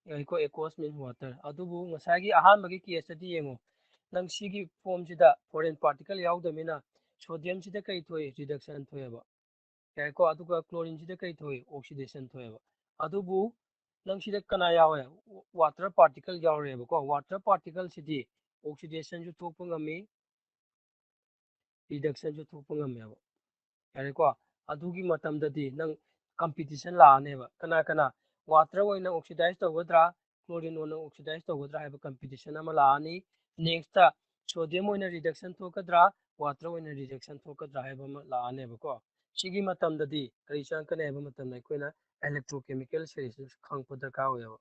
ꯌꯥꯏꯀꯣ, aqueous means water꯫ ꯑꯗꯨꯕꯨ ꯉꯁꯥꯏꯒꯤ ꯑꯍꯥꯟꯕꯒꯤ case ꯇꯗꯤ ꯌꯦꯡꯉꯣ, ꯅꯪ ꯁꯤꯒꯤ form ꯁꯤꯗ foreign particle ꯌꯥꯎꯗꯕꯅꯤꯅ sodium ꯁꯤꯗ ꯀꯩ ꯊꯣꯛꯏ? Reduction ꯊꯣꯛꯑꯦꯕ꯫ ꯌꯥꯏꯀꯣ, ꯑꯗꯨꯒ chlorine ꯁꯤꯗ ꯀꯩ ꯊꯣꯛꯏ? Oxidation ꯊꯣꯛꯑꯦꯕ꯫ ꯑꯗꯨꯕꯨ ꯅꯪ ꯁꯤꯗ ꯀꯅꯥ ꯌꯥꯎꯋꯦ? Water particle ꯌꯥꯎꯔꯦꯕꯀꯣ꯫ Water particle ꯁꯤꯗꯤ oxidation ꯁꯨ ꯊꯣꯛꯄ ꯉꯝꯃꯤ, reduction ꯁꯨ ꯊꯣꯛꯄ ꯉꯝꯃꯦꯕ꯫ ꯌꯥꯔꯦꯀꯣ? ꯑꯗꯨꯒꯤ ꯃꯇꯝꯗꯗꯤ ꯅꯪ competition ꯂꯥꯛꯑꯅꯦꯕ꯫ ꯀꯅꯥ ꯀꯅꯥ water ꯑꯣꯏꯅ oxidize ꯇꯧꯒꯗ꯭ꯔꯥ, chlorine ꯑꯣꯏꯅ oxidize ꯇꯧꯒꯗ꯭ꯔꯥ ꯍꯥꯏꯕ competition ꯑꯃ ꯂꯥꯛꯑꯅꯤ꯫ Next sodium ꯑꯣꯏꯅ reduction ꯊꯣꯛꯀꯗ꯭ꯔꯥ, water ꯑꯣꯏꯅ reduction ꯊꯣꯛꯀꯗ꯭ꯔꯥ ꯍꯥꯏꯕ ꯑꯃ ꯂꯥꯛꯑꯅꯦꯕꯀꯣ꯫ ꯁꯤꯒꯤ ꯃꯇꯝꯗꯗꯤ ꯀꯔꯤ ꯆꯪꯉꯛꯀꯅꯤ ꯍꯥꯏꯕ ꯃꯇꯝꯗ ꯑꯩꯈꯣꯏꯅ electrochemical series ꯈꯪꯉꯛꯄ ꯗꯔꯀꯥꯔ ꯑꯣꯏꯌꯦꯕ꯫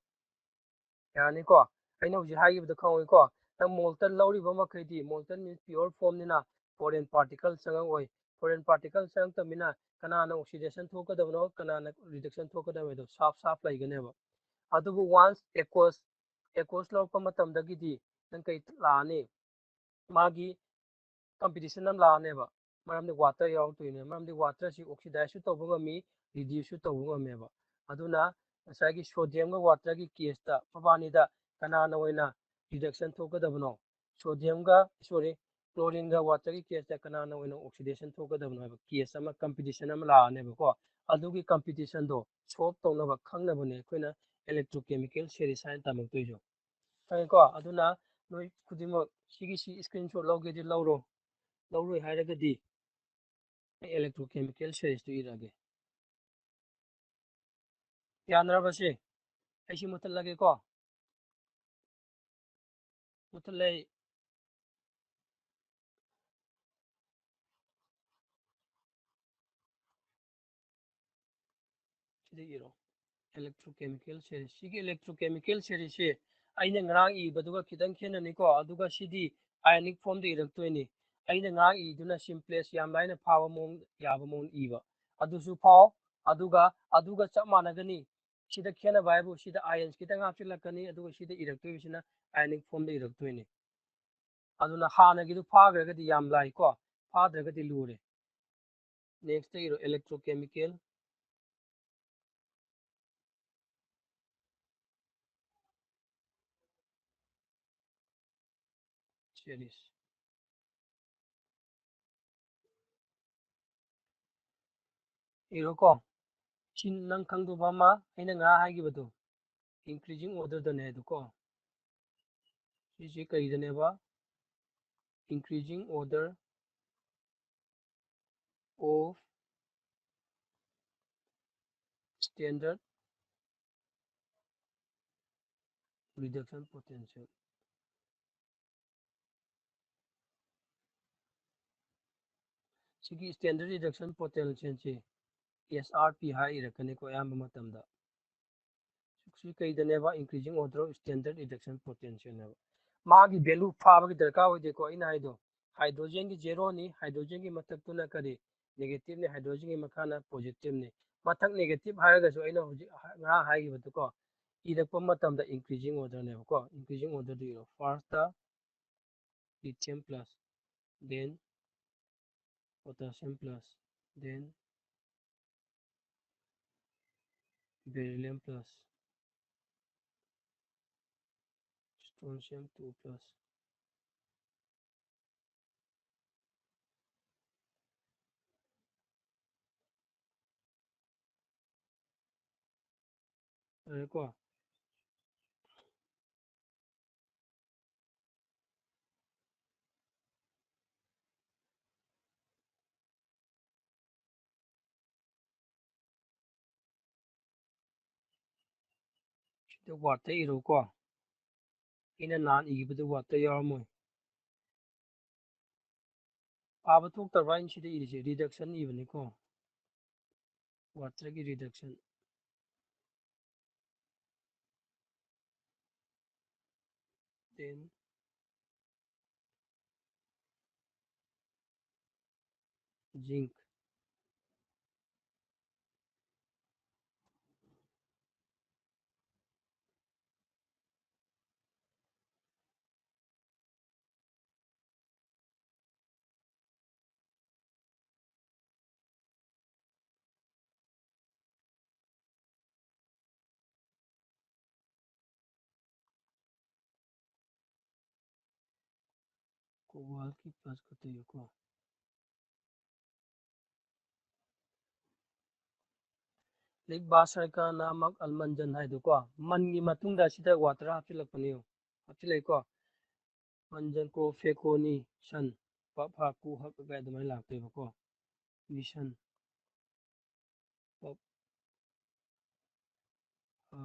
ꯌꯥꯔꯅꯤꯀꯣ? ꯑꯩꯅ ꯍꯧꯖꯤꯛ ꯍꯥꯏꯈꯤꯕꯗꯣ ꯈꯪꯍꯧꯋꯤꯀꯣ? ꯅꯪ molten ꯂꯧꯔꯤꯕ ꯃꯈꯩꯗꯤ, molten means pure form ꯅꯤꯅ foreign particle ꯆꯪꯉꯛꯑꯣꯏ꯫ Foreign particle ꯆꯪꯉꯛꯇꯕꯅꯤꯅ ꯀꯅꯥꯅ oxidation ꯊꯣꯛꯀꯗꯕꯅꯣ, ꯀꯅꯥꯅ reduction ꯊꯣꯛꯀꯗꯕꯅꯣ ꯍꯥꯏꯗꯣ ꯁꯥꯞ ꯁꯥꯞ ꯂꯩꯒꯅꯦꯕ꯫ ꯑꯗꯨꯕꯨ once aqueous, aqueous ꯂꯧꯔꯛꯄ ꯃꯇꯝꯗꯒꯤꯗꯤ ꯅꯪ ꯀꯩ ꯂꯥꯛꯑꯅꯤ? ꯃꯥꯒꯤ competition ꯑꯃ ꯂꯥꯛꯑꯅꯦꯕ꯫ ꯃꯔꯝꯗꯤ water ꯌꯥꯎꯔꯛꯇꯣꯏꯅꯦ꯫ ꯃꯔꯝꯗꯤ water ꯁꯤ oxidize ꯁꯨ ꯇꯧꯕ ꯉꯝꯃꯤ, reduce ꯁꯨ ꯇꯧꯕ ꯉꯝꯃꯦꯕ꯫ ꯑꯗꯨꯅ ꯉꯁꯥꯏꯒꯤ sodium ꯒ water ꯒꯤ case ꯇ ꯃꯕꯥꯅꯤꯗ ꯀꯅꯥꯅ ꯑꯣꯏꯅ reduction ꯊꯣꯛꯀꯗꯕꯅꯣ? Sodium ꯒ, sorry, chlorine ꯒ water ꯒꯤ case ꯇ ꯀꯅꯥꯅ ꯑꯣꯏꯅ oxidation ꯊꯣꯛꯀꯗꯕꯅꯣ ꯍꯥꯏꯕ case ꯑꯃ, competition ꯑꯃ ꯂꯥꯛꯑꯅꯦꯕꯀꯣ꯫ ꯑꯗꯨꯒꯤ competition ꯗꯣ solve ꯇꯧꯅꯕ, ꯈꯪꯅꯕꯅꯦ ꯑꯩꯈꯣꯏꯅ electrochemical series ꯍꯥꯏꯅ ꯇꯝꯃꯛꯇꯣꯏꯁꯦ꯫ ꯈꯪꯉꯦꯀꯣ? ꯑꯗꯨꯅ ꯅꯣꯏ ꯈꯨꯗꯤꯡꯃꯛ ꯁꯤꯒꯤꯁꯤ screenshot ꯂꯧꯒꯦꯗꯤ ꯂꯧꯔꯣ, ꯂꯧꯔꯣꯏ ꯍꯥꯏꯔꯒꯗꯤ ꯑꯩ electrochemical series ꯇꯨ ꯏꯔꯛꯑꯒꯦ꯫ ꯌꯥꯅꯔꯕꯁꯦ? ꯑꯩ ꯁꯤ ꯃꯨꯠꯊꯠꯂꯒꯦꯀꯣ꯫ ꯃꯨꯠꯊꯠꯂꯦ꯫ ꯁꯤꯗ ꯏꯔꯣ, electrochemical series꯫ ꯁꯤꯒꯤ electrochemical series ꯁꯤ ꯑꯩꯅ ꯉꯔꯥꯡ ꯏꯕꯗꯨꯒ ꯈꯤꯇꯪ ꯈꯦꯠꯅꯅꯤꯀꯣ꯫ ꯑꯗꯨꯒ ꯁꯤꯗꯤ ionic form ꯗ ꯏꯔꯛꯇꯣꯏꯅꯤ꯫ ꯑꯩꯅ ꯉꯔꯥꯡ ꯏꯗꯨꯅ simplest, ꯌꯥꯝ ꯂꯥꯏꯅ ꯐꯥꯕ ꯃꯑꯣꯡ, ꯌꯥꯕ ꯃꯑꯣꯡ ꯏꯕ꯫ ꯑꯗꯨꯁꯨ ꯐꯥꯎ꯫ ꯑꯗꯨꯒ, ꯑꯗꯨꯒ ꯆꯞ ꯃꯥꯟꯅꯒꯅꯤ꯫ ꯁꯤꯗ ꯈꯦꯠꯅꯕ ꯍꯥꯏꯕꯨ ꯁꯤꯗ ions ꯈꯤꯇꯪ ꯍꯥꯞꯆꯤꯜꯂꯛꯀꯅꯤ, ꯑꯗꯨꯒ ꯁꯤꯗ ꯏꯔꯛꯇꯣꯏꯕꯁꯤꯅ ionic form ꯗ ꯏꯔꯛꯇꯣꯏꯅꯤ꯫ ꯑꯗꯨꯅ ꯍꯥꯟꯅꯒꯤꯗꯨ ꯐꯥꯈ꯭ꯔꯒꯗꯤ ꯌꯥꯝ ꯂꯥꯏꯀꯣ, ꯐꯥꯗ꯭ꯔꯒꯗꯤ ꯂꯨꯔꯦ꯫ Next ꯇ ꯏꯔꯣ, electrochemical series꯫ ꯏꯔꯣꯀꯣ꯫ ꯁꯤ ꯅꯪ ꯈꯪꯗꯧꯕ ꯑꯃ, ꯑꯩꯅ ꯉꯔꯥꯡ ꯍꯥꯏꯈꯤꯕꯗꯣ, increasing order ꯗꯅꯦ ꯑꯗꯨꯀꯣ꯫ ꯁꯤꯁꯤ ꯀꯩꯗꯅꯦꯕ? Increasing order of standard reduction potential꯫ ꯁꯤꯒꯤ standard reduction potential ꯁꯤ S R P ꯍꯥꯏ ꯏꯔꯛꯀꯅꯤꯀꯣ ꯑꯌꯥꯝꯕ ꯃꯇꯝꯗ꯫ ꯁꯤ ꯀꯩꯗꯅꯦꯕ? Increasing order of standard reduction potential ꯅꯦꯕ꯫ ꯃꯥꯒꯤ value ꯐꯥꯕꯒꯤ ꯗꯔꯀꯥꯔ ꯑꯣꯏꯗꯦꯀꯣ꯫ ꯑꯩꯅ ꯍꯥꯏꯗꯣ, hydrogen ꯒꯤ zero ꯅꯤ, hydrogen ꯒꯤ ꯃꯊꯛꯇꯨꯅ ꯀꯔꯤ? Negative ꯅꯤ, hydrogen ꯒꯤ ꯃꯈꯥꯅ positive ꯅꯤ꯫ ꯃꯊꯛ negative ꯍꯥꯏꯔꯒꯁꯨ ꯑꯩꯅ ꯍꯧꯖꯤꯛ ꯉꯔꯥꯡ ꯍꯥꯏꯈꯤꯕꯗꯨꯀꯣ, ꯏꯔꯛꯄ ꯃꯇꯝꯗ increasing order ꯅꯦꯕꯀꯣ꯫ Increasing order ꯗꯨ ꯏꯔꯣ꯫ First ꯇ lithium plus, then potassium plus, then beryllium plus, strontium two plus꯫ ꯂꯣꯏꯔꯦꯀꯣ? ꯁꯤꯗ ꯋꯥꯔꯠꯇ ꯏꯔꯣꯀꯣ꯫ ꯑꯩꯅ ꯅꯍꯥꯟ ꯏꯈꯤꯕꯗꯨ ꯋꯥꯔꯠꯇ ꯌꯥꯎꯔꯝꯃꯣꯏ꯫ ꯄꯥꯕ ꯊꯣꯛꯇꯕ꯭ꯔꯥ? ꯑꯩꯅ ꯁꯤꯗ ꯏꯔꯤꯁꯦ reduction ꯏꯕꯅꯤꯀꯣ꯫ Water ꯒꯤ reduction꯫ Then zinc꯫ Cobalt ꯀꯤ plus ꯀ ꯇꯧꯏꯀꯣ꯫ ꯂꯤꯛ ꯕꯥꯁꯔꯀꯥ ꯅꯥꯃꯛ ꯑꯜꯃꯟꯖꯟ ꯍꯥꯏꯗꯣꯀꯣ, ꯃꯟꯒꯤ ꯃꯇꯨꯡꯗ ꯑꯁꯤꯗ water ꯍꯥꯞꯆꯤꯜꯂꯛꯄꯅꯦ, ꯍꯥꯞꯆꯤꯜꯂꯛꯏꯀꯣ꯫ ꯃꯟꯖꯟ ꯀꯣ ꯐꯦꯀꯣꯅꯤ ꯁꯟ ꯄꯞ ꯍꯥ ꯀꯨ ꯍꯛ ꯀꯥꯏ ꯑꯗꯨꯃꯥꯏꯅ ꯂꯥꯛꯇꯣꯏꯕꯀꯣ꯫ ꯃꯤꯁꯟ ꯄꯞ ꯍꯥ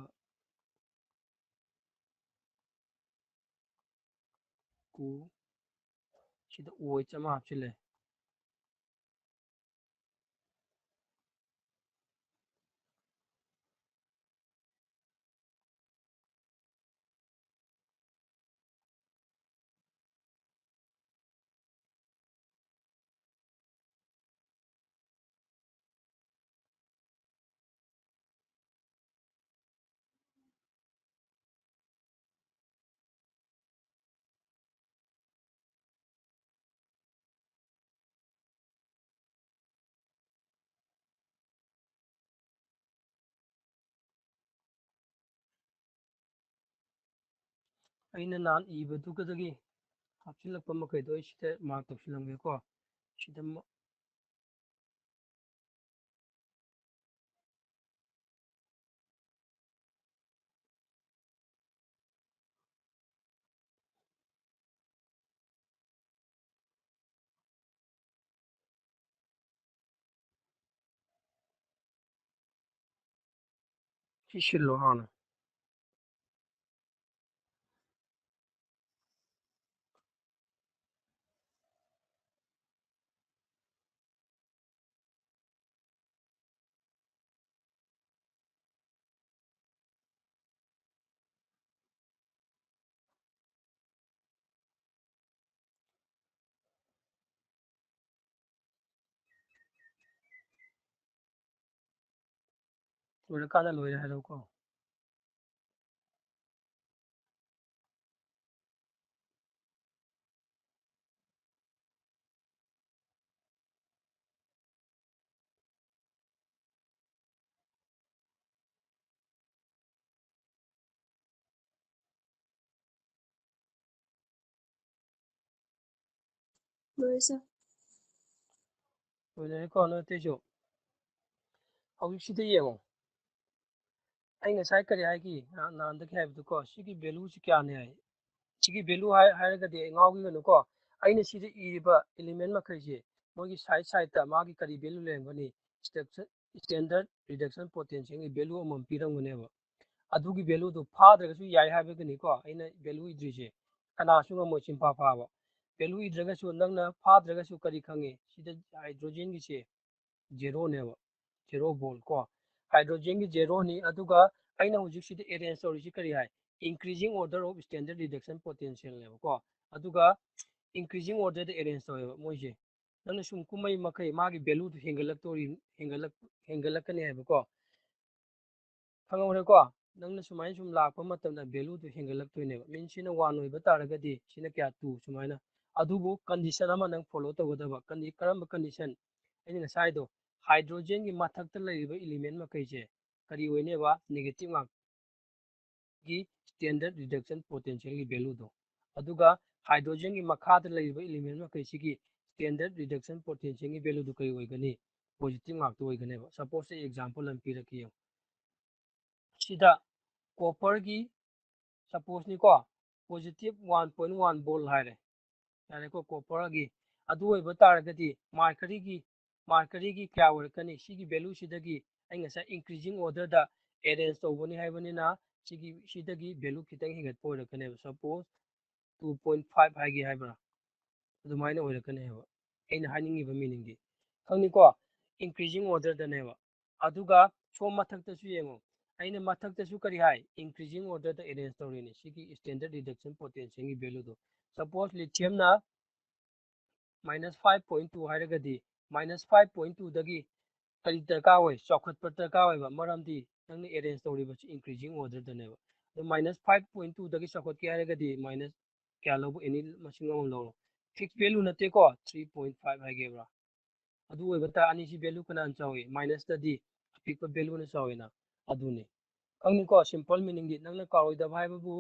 ꯀꯨ꯫ ꯁꯤꯗ ꯑꯣ ꯑꯩꯆ ꯑꯃ ꯍꯥꯞꯆꯤꯜꯂꯦ꯫ ꯑꯩꯅ ꯅꯍꯥꯟ ꯏꯕꯗꯨꯒꯗꯒꯤ ꯍꯥꯞꯆꯤꯜꯂꯛꯄ ꯃꯈꯩꯗꯣ ꯑꯩ ꯁꯤꯗ mark ꯇꯧꯁꯤꯜꯂꯝꯒꯦꯀꯣ꯫ ꯁꯤꯗ ꯃ-, ꯁꯤ ꯁꯤꯜꯂꯣ ꯍꯥꯟꯅ꯫ ꯂꯣꯏꯔꯀꯥꯟꯗ ꯂꯣꯏꯔꯦ ꯍꯥꯏꯔꯛꯎꯀꯣ꯫ ꯂꯣꯏꯔꯦ ꯁꯥꯔ꯫ ꯂꯣꯏꯅꯔꯦꯀꯣ ꯅꯣꯏ ꯑꯇꯩꯁꯨ? ꯍꯧꯖꯤꯛꯁꯤꯗ ꯌꯦꯡꯉꯣ꯫ ꯑꯩ ꯉꯁꯥꯏ ꯀꯔꯤ ꯍꯥꯏꯈꯤ? ꯅꯍꯥꯟ, ꯅꯍꯥꯟꯗꯒꯤ ꯍꯥꯏꯕꯗꯨꯀꯣ, ꯁꯤꯒꯤ value ꯁꯤ ꯀꯌꯥꯅꯤ ꯍꯥꯏ? ꯁꯤꯒꯤ value ꯍꯥꯏ-, ꯍꯥꯏꯔꯒꯗꯤ ꯑꯩ ꯉꯥꯎꯈꯤꯒꯅꯨꯀꯣ꯫ ꯑꯩꯅ ꯁꯤꯗ ꯏꯔꯤꯕ element ꯃꯈꯩꯁꯦ ꯃꯣꯏꯒꯤ side sideꯇ ꯃꯥꯒꯤ ꯀꯔꯤ value ꯂꯩꯔꯝꯒꯅꯤ? Standard reduction potentialꯒꯤ value ꯑꯃꯃꯝ ꯄꯤꯔꯝꯒꯅꯦꯕ꯫ ꯑꯗꯨꯒꯤ valueꯗꯨ ꯐꯥꯗ꯭ꯔꯒꯁꯨ ꯌꯥꯏ ꯍꯥꯏꯕꯒꯤꯅꯤꯀꯣ ꯑꯩꯅ value ꯏꯗ꯭ꯔꯤꯁꯦ꯫ ꯀꯅꯥꯁꯨ ꯉꯝꯃꯣꯏ ꯆꯤꯟꯐꯥ ꯐꯥꯕ꯫ Value ꯏꯗ꯭ꯔꯒꯁꯨ ꯅꯪꯅ ꯐꯥꯗ꯭ꯔꯒꯁꯨ ꯀꯔꯤ ꯈꯪꯉꯤ? ꯁꯤꯗ hydrogenꯒꯤꯁꯦ zeroꯅꯦꯕ, zero volt ꯀꯣ꯫ Hydrogenꯒꯤ zeroꯅꯤ, ꯑꯗꯨꯒ ꯑꯩꯅ ꯍꯧꯖꯤꯛ ꯁꯤꯗ arrange ꯇꯧꯔꯤꯁꯤ ꯀꯔꯤ ꯍꯥꯏ? Increasing order of standard reduction potentialꯅꯦꯕꯀꯣ꯫ ꯑꯗꯨꯒ increasing orderꯗ arrange ꯇꯧꯋꯦꯕ ꯃꯣꯏꯁꯦ꯫ ꯅꯪꯅ ꯁꯨꯝ ꯀꯨꯝꯃꯩ ꯃꯈꯩ ꯃꯥꯒꯤ valueꯗꯨ ꯍꯦꯟꯒꯠꯂꯛꯇꯣꯔꯤ, ꯍꯦꯟꯒꯠꯂꯛ-, ꯍꯦꯟꯒꯠꯂꯛꯀꯅꯤ ꯍꯥꯏꯕꯀꯣ꯫ ꯈꯪꯍꯧꯔꯦꯀꯣ? ꯅꯪꯅ ꯁꯨꯃꯥꯏꯅ ꯁꯨꯝ ꯂꯥꯛꯄ ꯃꯇꯝꯗ valueꯗꯨ ꯍꯦꯟꯒꯠꯂꯛꯇꯣꯏꯅꯦꯕ꯫ Means ꯁꯤꯅ one ꯑꯣꯏꯕ ꯇꯥꯔꯒꯗꯤ ꯁꯤꯅ ꯀꯌꯥ? Two ꯁꯨꯃꯥꯏꯅ꯫ ꯑꯗꯨꯕꯨ condition ꯑꯃ ꯅꯪ follow ꯇꯧꯒꯗꯕ꯫ Condi-, ꯀꯔꯝꯕ condition? ꯑꯩꯅ ꯉꯁꯥꯏꯗꯣ hydrogenꯒꯤ ꯃꯊꯛꯇ ꯂꯩꯔꯤꯕ element ꯃꯈꯩꯁꯦ ꯀꯔꯤ ꯑꯣꯏꯅꯦꯕ? Negative ꯉꯥꯛ-, ꯒꯤ standard reduction potentialꯒꯤ valueꯗꯣ꯫ ꯑꯗꯨꯒ hydrogenꯒꯤ ꯃꯈꯥꯗ ꯂꯩꯔꯤꯕ element ꯃꯈꯩꯁꯤꯒꯤ standard reduction potentialꯒꯤ valueꯗꯨ ꯀꯔꯤ ꯑꯣꯏꯒꯅꯤ? Positive ꯉꯥꯛꯇ ꯑꯣꯏꯒꯅꯦꯕ꯫ Suppose ꯑꯩ example ꯑꯃ ꯄꯤꯔꯛꯀꯦ ꯌꯦꯡꯉꯨ꯫ ꯁꯤꯗ copperꯒꯤ supposeꯅꯤꯀꯣ, positive one point one volt ꯍꯥꯏꯔꯦ꯫ ꯌꯥꯔꯦꯀꯣ, copperꯒꯤ꯫ ꯑꯗꯨ ꯑꯣꯏꯕ ꯇꯥꯔꯒꯗꯤ mercuryꯒꯤ, mercuryꯒꯤ ꯀꯌꯥ ꯑꯣꯏꯔꯛꯀꯅꯤ? ꯁꯤꯒꯤ valueꯁꯤꯗꯒꯤ ꯑꯩ ꯉꯁꯥꯏ increasing orderꯗ arrange ꯇꯧꯕꯅꯤ ꯍꯥꯏꯕꯅꯤꯅ ꯁꯤꯒꯤ, ꯁꯤꯗꯒꯤ value ꯈꯤꯇꯪ ꯍꯦꯟꯒꯠꯄ ꯑꯣꯏꯔꯛꯀꯅꯦꯕ꯫ Suppose two point five ꯍꯥꯏꯒꯦ ꯍꯥꯏꯕ꯭ꯔꯥ? ꯑꯗꯨꯃꯥꯏꯅ ꯑꯣꯏꯔꯛꯀꯅꯦꯕ ꯑꯩꯅ ꯍꯥꯏꯅꯤꯡꯉꯤꯕ meaningꯗꯤ꯫ ꯈꯪꯅꯤꯀꯣ? Increasing orderꯗꯅꯦꯕ꯫ ꯑꯗꯨꯒ ꯁꯣꯝ ꯃꯊꯛꯇꯁꯨ ꯌꯦꯡꯉꯣ꯫ ꯑꯩꯅ ꯃꯊꯛꯇꯁꯨ ꯀꯔꯤ ꯍꯥꯏ? Increasing orderꯗ arrange ꯇꯧꯔꯤꯅꯦ꯫ ꯁꯤꯒꯤ standard reduction potentialꯒꯤ valueꯗꯣ꯫ Suppose lithiumꯅ minus five point two ꯍꯥꯏꯔꯒꯗꯤ, minus five point twoꯗꯒꯤ ꯀꯔꯤ ꯗꯔꯀꯥꯔ ꯑꯣꯏ? ꯆꯥꯎꯈꯠꯄ ꯗꯔꯀꯥꯔ ꯑꯣꯏꯕ, ꯃꯔꯝꯗꯤ ꯅꯪꯅ ꯑꯦꯔꯦꯟꯖ ꯇꯧꯔꯤꯕꯁꯤ ꯏꯟꯀ꯭ꯔꯤꯖꯤꯡ ꯑꯣꯔꯗꯔꯗꯅꯦꯕ꯫ ꯑꯗꯨ ꯃꯥꯏꯅꯁ ꯐꯥꯏꯚ ꯄꯣꯏꯟ ꯇꯨꯗꯒꯤ ꯆꯥꯎꯈꯠꯀꯦ ꯍꯥꯏꯔꯒꯗꯤ ꯃꯥꯏꯅꯁ ꯀꯌꯥ ꯂꯧꯕ? ꯑꯦꯅꯤ ꯃꯁꯤꯡ ꯑꯃ ꯂꯧꯔꯣ꯫ ꯐꯤꯛꯁ ꯚꯦꯂꯨ ꯅꯠꯇꯦꯀꯣ, ꯊ꯭ꯔꯤ ꯄꯣꯏꯟ ꯐꯥꯏꯚ ꯍꯥꯏꯒꯦꯕ꯭ꯔꯥ? ꯑꯗꯨ ꯑꯣꯏꯕ ꯇꯥꯔ ꯑꯅꯤꯁꯤ ꯚꯦꯂꯨ ꯀꯅꯥꯅ ꯆꯥꯎꯏ? ꯃꯥꯏꯅꯁꯇꯗꯤ ꯑꯄꯤꯛꯄ ꯚꯦꯂꯨꯅ ꯆꯥꯎꯏꯅ꯫ ꯑꯗꯨꯅꯤ꯫ ꯈꯪꯅꯤꯀꯣ, ꯁꯤꯝꯄꯜ ꯃꯤꯅꯤꯡꯗꯤ꯫ ꯅꯪꯅ ꯀꯥꯎꯔꯣꯏꯗꯕ ꯍꯥꯏꯕꯕꯨ,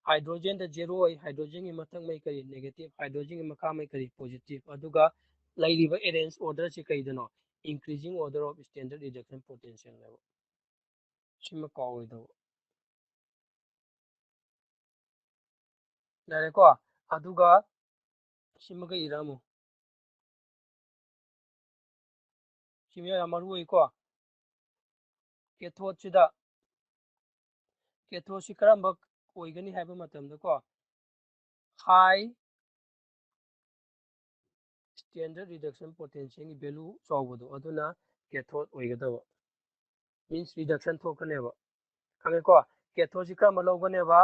ꯍꯥꯏꯗ꯭ꯔꯣꯖꯦꯟꯗ ꯖꯦꯔꯣ ꯑꯣꯏ, ꯍꯥꯏꯗ꯭ꯔꯣꯖꯦꯟꯒꯤ ꯃꯊꯛ ꯃꯩ ꯀꯔꯤ? ꯅꯦꯒꯦꯇꯤꯚ, ꯍꯥꯏꯗ꯭ꯔꯣꯖꯦꯟꯒꯤ ꯃꯈꯥ ꯃꯩ ꯀꯔꯤ? ꯄꯣꯖꯤꯇꯤꯚ꯫ ꯑꯗꯨꯒ ꯂꯩꯔꯤꯕ arrange ꯑꯣꯔꯗꯔꯁꯤ ꯀꯩꯗꯅꯣ? Increasing order of standard reduction potential ꯅꯦꯕ꯫ ꯁꯤꯃ ꯀꯥꯎꯔꯣꯏꯗꯕ꯫ ꯌꯥꯔꯦꯀꯣ? ꯑꯗꯨꯒ ꯁꯤꯃꯒ ꯏꯔꯝꯃꯨ꯫ ꯁꯤꯃ ꯌꯥꯝ ꯃꯔꯨ ꯑꯣꯏꯀꯣ꯫ ꯀꯦꯊꯣꯠꯁꯤꯗ, ꯀꯦꯊꯣꯠꯁꯤ ꯀꯔꯝꯕ ꯑꯣꯏꯒꯅꯤ ꯍꯥꯏꯕ ꯃꯇꯝꯗꯀꯣ, ꯍꯥꯏ ꯁ꯭ꯇꯦꯟꯗꯔꯠ ꯔꯤꯗꯛꯁꯟ ꯄꯣꯇꯦꯟꯁꯤꯌꯦꯜꯒꯤ ꯚꯦꯂꯨ ꯆꯥꯎꯕꯗꯣ, ꯑꯗꯨꯅ ꯀꯦꯊꯣꯠ ꯑꯣꯏꯒꯗꯕ꯫ ꯃꯤꯟꯁ ꯔꯤꯗꯛꯁꯟ ꯊꯣꯛꯀꯅꯦꯕ꯫ ꯈꯪꯉꯦꯀꯣ? ꯀꯦꯊꯣꯠꯁꯤ ꯀꯔꯝꯕ ꯂꯧꯒꯅꯦꯕ?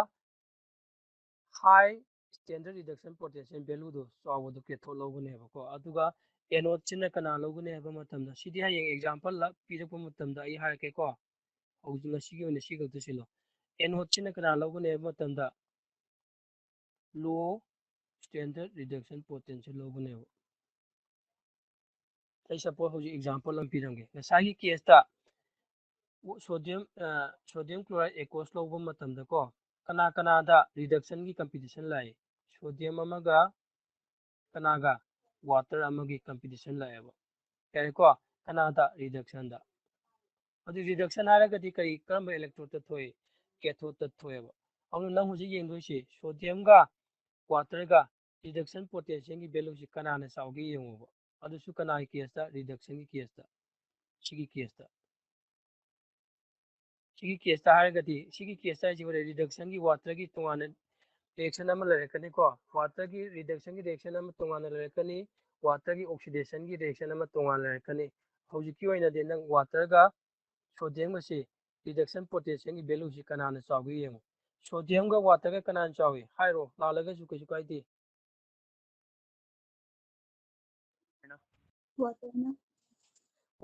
ꯍꯥꯏ ꯁ꯭ꯇꯦꯟꯗꯔꯠ ꯔꯤꯗꯛꯁꯟ ꯄꯣꯇꯦꯟꯁꯤꯌꯦꯜ ꯚꯦꯂꯨꯗꯣ ꯆꯥꯎꯕꯗꯣ ꯀꯦꯊꯣꯠ ꯂꯧꯒꯅꯦꯕꯀꯣ꯫ ꯑꯗꯨꯒ ꯑꯦꯅꯣꯠꯁꯤꯅ ꯀꯅꯥ ꯂꯧꯒꯅꯤ ꯍꯥꯏꯕ ꯃꯇꯝꯗ, ꯁꯤꯗꯤ ꯍꯌꯦꯡ ꯑꯦꯛꯖꯥꯝꯄꯜ ꯄꯤꯔꯛꯄ ꯃꯇꯝꯗ ꯑꯩ ꯍꯥꯏꯔꯛꯀꯦꯀꯣ꯫ ꯍꯧꯖꯤꯛ ꯉꯁꯤꯒꯤ ꯑꯣꯏꯅ ꯁꯤ ꯈꯛꯇ ꯁꯤꯜꯂꯣ꯫ ꯑꯦꯅꯣꯠꯁꯤꯅ ꯀꯅꯥ ꯂꯧꯒꯅꯤ ꯍꯥꯏꯕ ꯃꯇꯝꯗ, ꯂꯣ ꯁ꯭ꯇꯦꯟꯗꯔꯠ ꯔꯤꯗꯛꯁꯟ ꯄꯣꯇꯦꯟꯁꯤꯌꯦꯜ ꯂꯧꯒꯅꯦꯕ꯫ ꯑꯩ ꯁꯄꯣꯁ ꯍꯧꯖꯤꯛ ꯑꯦꯛꯖꯥꯝꯄꯜ ꯑꯃ ꯄꯤꯔꯝꯒꯦ꯫ ꯉꯁꯥꯏꯒꯤ ꯀꯦꯁꯇ ꯁꯣꯗꯤꯌꯝ, ꯑ, ꯁꯣꯗꯤꯌꯝ ꯀ꯭ꯂꯣꯔꯥꯏꯗ ꯑꯦꯀꯣꯁ ꯂꯧꯕ ꯃꯇꯝꯗꯀꯣ, ꯀꯅꯥ ꯀꯅꯥꯗ ꯔꯤꯗꯛꯁꯟꯒꯤ ꯀꯝꯄꯤꯇꯤꯁꯟ ꯂꯥꯛꯏ? ꯁꯣꯗꯤꯌꯝ ꯑꯃꯒ ꯀꯅꯥꯒ? ꯋꯥꯇꯔ ꯑꯃꯒꯤ ꯀꯝꯄꯤꯇꯤꯁꯟ ꯂꯥꯛꯑꯦꯕ꯫ ꯌꯥꯔꯦꯀꯣ? ꯀꯅꯥꯗ? ꯔꯤꯗꯛꯁꯟꯗ꯫ ꯑꯗꯨ ꯔꯤꯗꯛꯁꯟ ꯍꯥꯏꯔꯒꯗꯤ ꯀꯔꯤ, ꯀꯔꯝꯕ ꯏꯂꯦꯛꯇ꯭ꯔꯣꯗꯇ ꯊꯣꯛꯏ? ꯀꯦꯊꯣꯗꯇ ꯊꯣꯛꯑꯦꯕ꯫ ꯑꯗꯨꯅ ꯅꯪ ꯍꯧꯖꯤꯛ ꯌꯦꯡꯗꯣꯏꯁꯤ ꯁꯣꯗꯤꯌꯝꯒ ꯋꯥꯇꯔꯒ ꯔꯤꯗꯛꯁꯟ ꯄꯣꯇꯦꯟꯁꯤꯌꯦꯜꯒꯤ ꯚꯦꯂꯨꯁꯤ ꯀꯅꯥꯅ ꯆꯥꯎꯒꯦ ꯌꯦꯡꯉꯣꯕ꯫ ꯑꯗꯨꯁꯨ ꯀꯅꯥꯒꯤ ꯀꯦꯁꯇ? ꯔꯤꯗꯛꯁꯟꯒꯤ ꯀꯦꯁꯇ꯫ ꯁꯤꯒꯤ ꯀꯦꯁꯇ꯫ ꯁꯤꯒꯤ ꯀꯦꯁꯇ ꯍꯥꯏꯔꯒꯗꯤ, ꯁꯤꯒꯤ ꯀꯦꯁꯇ ꯍꯥꯏꯁꯤ ꯍꯣꯔꯦꯟ ꯔꯤꯗꯛꯁꯟꯒꯤ ꯋꯥꯇꯔꯒꯤ ꯇꯣꯉꯥꯟꯅ ꯔꯤꯑꯦꯛꯁꯟ ꯑꯃ ꯂꯩꯔꯛꯀꯅꯤꯀꯣ꯫ ꯋꯥꯇꯔꯒꯤ ꯔꯤꯗꯛꯁꯟꯒꯤ ꯔꯤꯑꯦꯛꯁꯟ ꯑꯃ ꯇꯣꯉꯥꯟꯅ ꯂꯩꯔꯛꯀꯅꯤ, ꯋꯥꯇꯔꯒꯤ ꯑꯣꯛꯁꯤꯗꯦꯁꯟꯒꯤ ꯔꯤꯑꯦꯛꯁꯟ ꯑꯃ ꯇꯣꯉꯥꯟꯅ ꯂꯩꯔꯛꯀꯅꯤ꯫ ꯍꯧꯖꯤꯛꯀꯤ ꯑꯣꯏꯅꯗꯤ ꯅꯪ ꯋꯥꯇꯔꯒ ꯁꯣꯗꯤꯌꯝꯒꯁꯤ ꯔꯤꯗꯛꯁꯟ ꯄꯣꯇꯦꯟꯁꯤꯌꯦꯜꯒꯤ ꯚꯦꯂꯨꯁꯤ ꯀꯅꯥꯅ ꯆꯥꯎꯒꯦ ꯌꯦꯡꯉꯨ꯫ ꯁꯣꯗꯤꯌꯝꯒ ꯋꯥꯇꯔꯒ ꯀꯅꯥꯅ ꯆꯥꯎꯏ? ꯍꯥꯏꯔꯣ, ꯂꯥꯜꯂꯒꯁꯨ ꯀꯩꯁꯨ ꯀꯥꯏꯗꯦ꯫ ꯋꯥꯇꯔꯅ꯫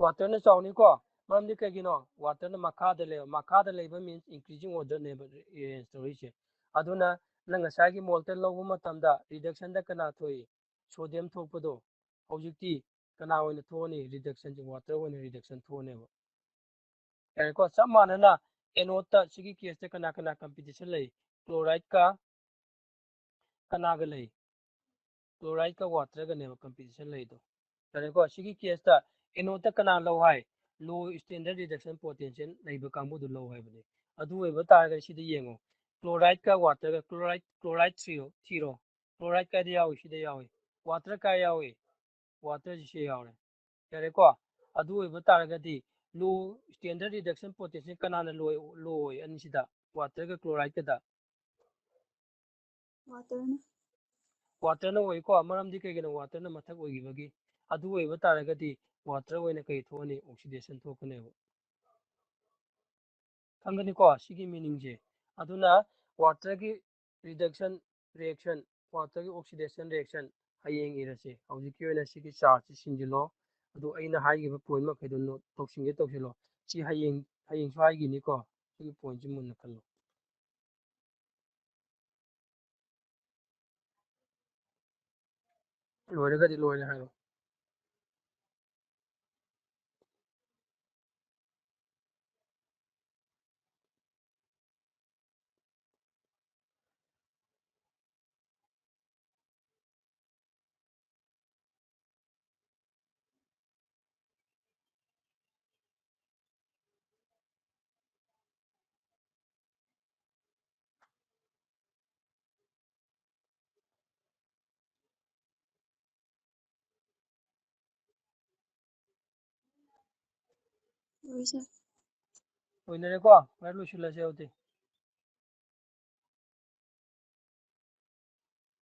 Waterꯅ ꯆꯥꯎꯅꯤꯀꯣ꯫ ꯃꯔꯝꯗꯤ ꯀꯩꯒꯤꯅꯣ? Waterꯅ ꯃꯈꯥꯗ ꯂꯩꯕ, ꯃꯈꯥꯗ ꯂꯩꯕ means increasing orderꯅꯦꯕ range ꯇꯧꯔꯤꯁꯦ꯫ ꯑꯗꯨꯅ ꯅꯪ ꯉꯁꯥꯏꯒꯤ moleꯇ ꯂꯧꯕ ꯃꯇꯝꯗ reductionꯗ ꯀꯅꯥ ꯊꯣꯛꯏ? Sodium ꯊꯣꯛꯄꯗꯣ꯫ ꯍꯧꯖꯤꯛꯇꯤ ꯀꯅꯥ ꯑꯣꯏꯅ ꯊꯣꯛꯑꯅꯤ? Reductionꯁꯦ water ꯑꯣꯏꯅ reduction ꯊꯣꯛꯑꯅꯦꯕ꯫ ꯌꯥꯔꯦꯀꯣ? ꯆꯞ ꯃꯥꯟꯅꯅ anodeꯇ, ꯁꯤꯒꯤ caseꯇ ꯀꯅꯥ ꯀꯅꯥ competition ꯂꯩ? Chlorideꯀ ꯀꯅꯥꯒ ꯂꯩ? Chlorideꯀ waterꯒꯅꯦꯕ competition ꯂꯩꯗꯣ꯫ ꯌꯥꯔꯦꯀꯣ? ꯁꯤꯒꯤ caseꯇ anodeꯇ ꯀꯅꯥ ꯂꯧ ꯍꯥꯏ? Low standard reduction potential ꯂꯩꯕ ꯀꯥꯡꯕꯨꯗꯨ ꯂꯧ ꯍꯥꯏꯕꯅꯦ꯫ ꯑꯗꯨ ꯑꯣꯏꯕ ꯇꯥꯔꯒꯗꯤ ꯁꯤꯗ ꯌꯦꯡꯉꯣ꯫ Chlorideꯀ waterꯒ, chloride, chloride ꯊꯤꯔꯣ, ꯊꯤꯔꯣ꯫ Chloride ꯀꯥꯏꯗ ꯌꯥꯎꯏ? ꯁꯤꯗ ꯌꯥꯎꯏ꯫ Water ꯀꯥꯏ ꯌꯥꯎꯏ? Waterꯁꯤ ꯁꯤ ꯌꯥꯎꯔꯦ꯫ ꯌꯥꯔꯦꯀꯣ? ꯑꯗꯨ ꯑꯣꯏꯕ ꯇꯥꯔꯒꯗꯤ low standard reduction potential ꯀꯅꯥꯅ low, low ꯑꯣꯏ ꯑꯅꯤꯁꯤꯗ? Waterꯒ chlorideꯀꯗ? Waterꯅ꯫ Waterꯅ ꯑꯣꯏꯀꯣ, ꯃꯔꯝꯗꯤ ꯀꯩꯒꯤꯅꯣ? Waterꯅ ꯃꯊꯛ ꯑꯣꯏꯈꯤꯕꯒꯤ꯫ ꯑꯗꯨ ꯑꯣꯏꯕ ꯇꯥꯔꯒꯗꯤ water ꯑꯣꯏꯅ ꯀꯩ ꯊꯣꯛꯑꯅꯤ? Oxidation ꯊꯣꯛꯀꯅꯦꯕ꯫ ꯈꯪꯒꯅꯤꯀꯣ ꯁꯤꯒꯤ meaningꯁꯦ? ꯑꯗꯨꯅ waterꯒꯤ reduction reaction, waterꯒꯤ oxidation reaction ꯍꯌꯦꯡ ꯏꯔꯁꯦ꯫ ꯍꯧꯖꯤꯛꯀꯤ ꯑꯣꯏꯅ ꯁꯤꯒꯤ chartꯁꯤ ꯁꯤꯟꯖꯤꯜꯂꯣ꯫ ꯑꯗꯨ ꯑꯩꯅ ꯍꯥꯏꯈꯤꯕ point ꯃꯈꯩꯗꯣ note ꯇꯧꯁꯤꯟꯒꯦ ꯇꯧꯁꯤꯜꯂꯣ꯫ ꯁꯤ ꯍꯌꯦꯡ, ꯍꯌꯦꯡꯁꯨ ꯍꯥꯏꯈꯤꯅꯤꯀꯣ꯫ ꯁꯤꯒꯤ pointꯁꯤ ꯃꯨꯟꯅ ꯈꯜꯂꯣ꯫ ꯂꯣꯏꯔꯒꯗꯤ ꯂꯣꯏꯔꯦ ꯍꯥꯏꯔꯣ꯫ ꯂꯣꯏꯁꯦ꯫ ꯂꯣꯏꯅꯔꯦꯀꯣ? ꯚꯥꯏ, ꯂꯣꯏꯁꯤꯜꯂꯁꯦ ꯑꯗꯨꯗꯤ꯫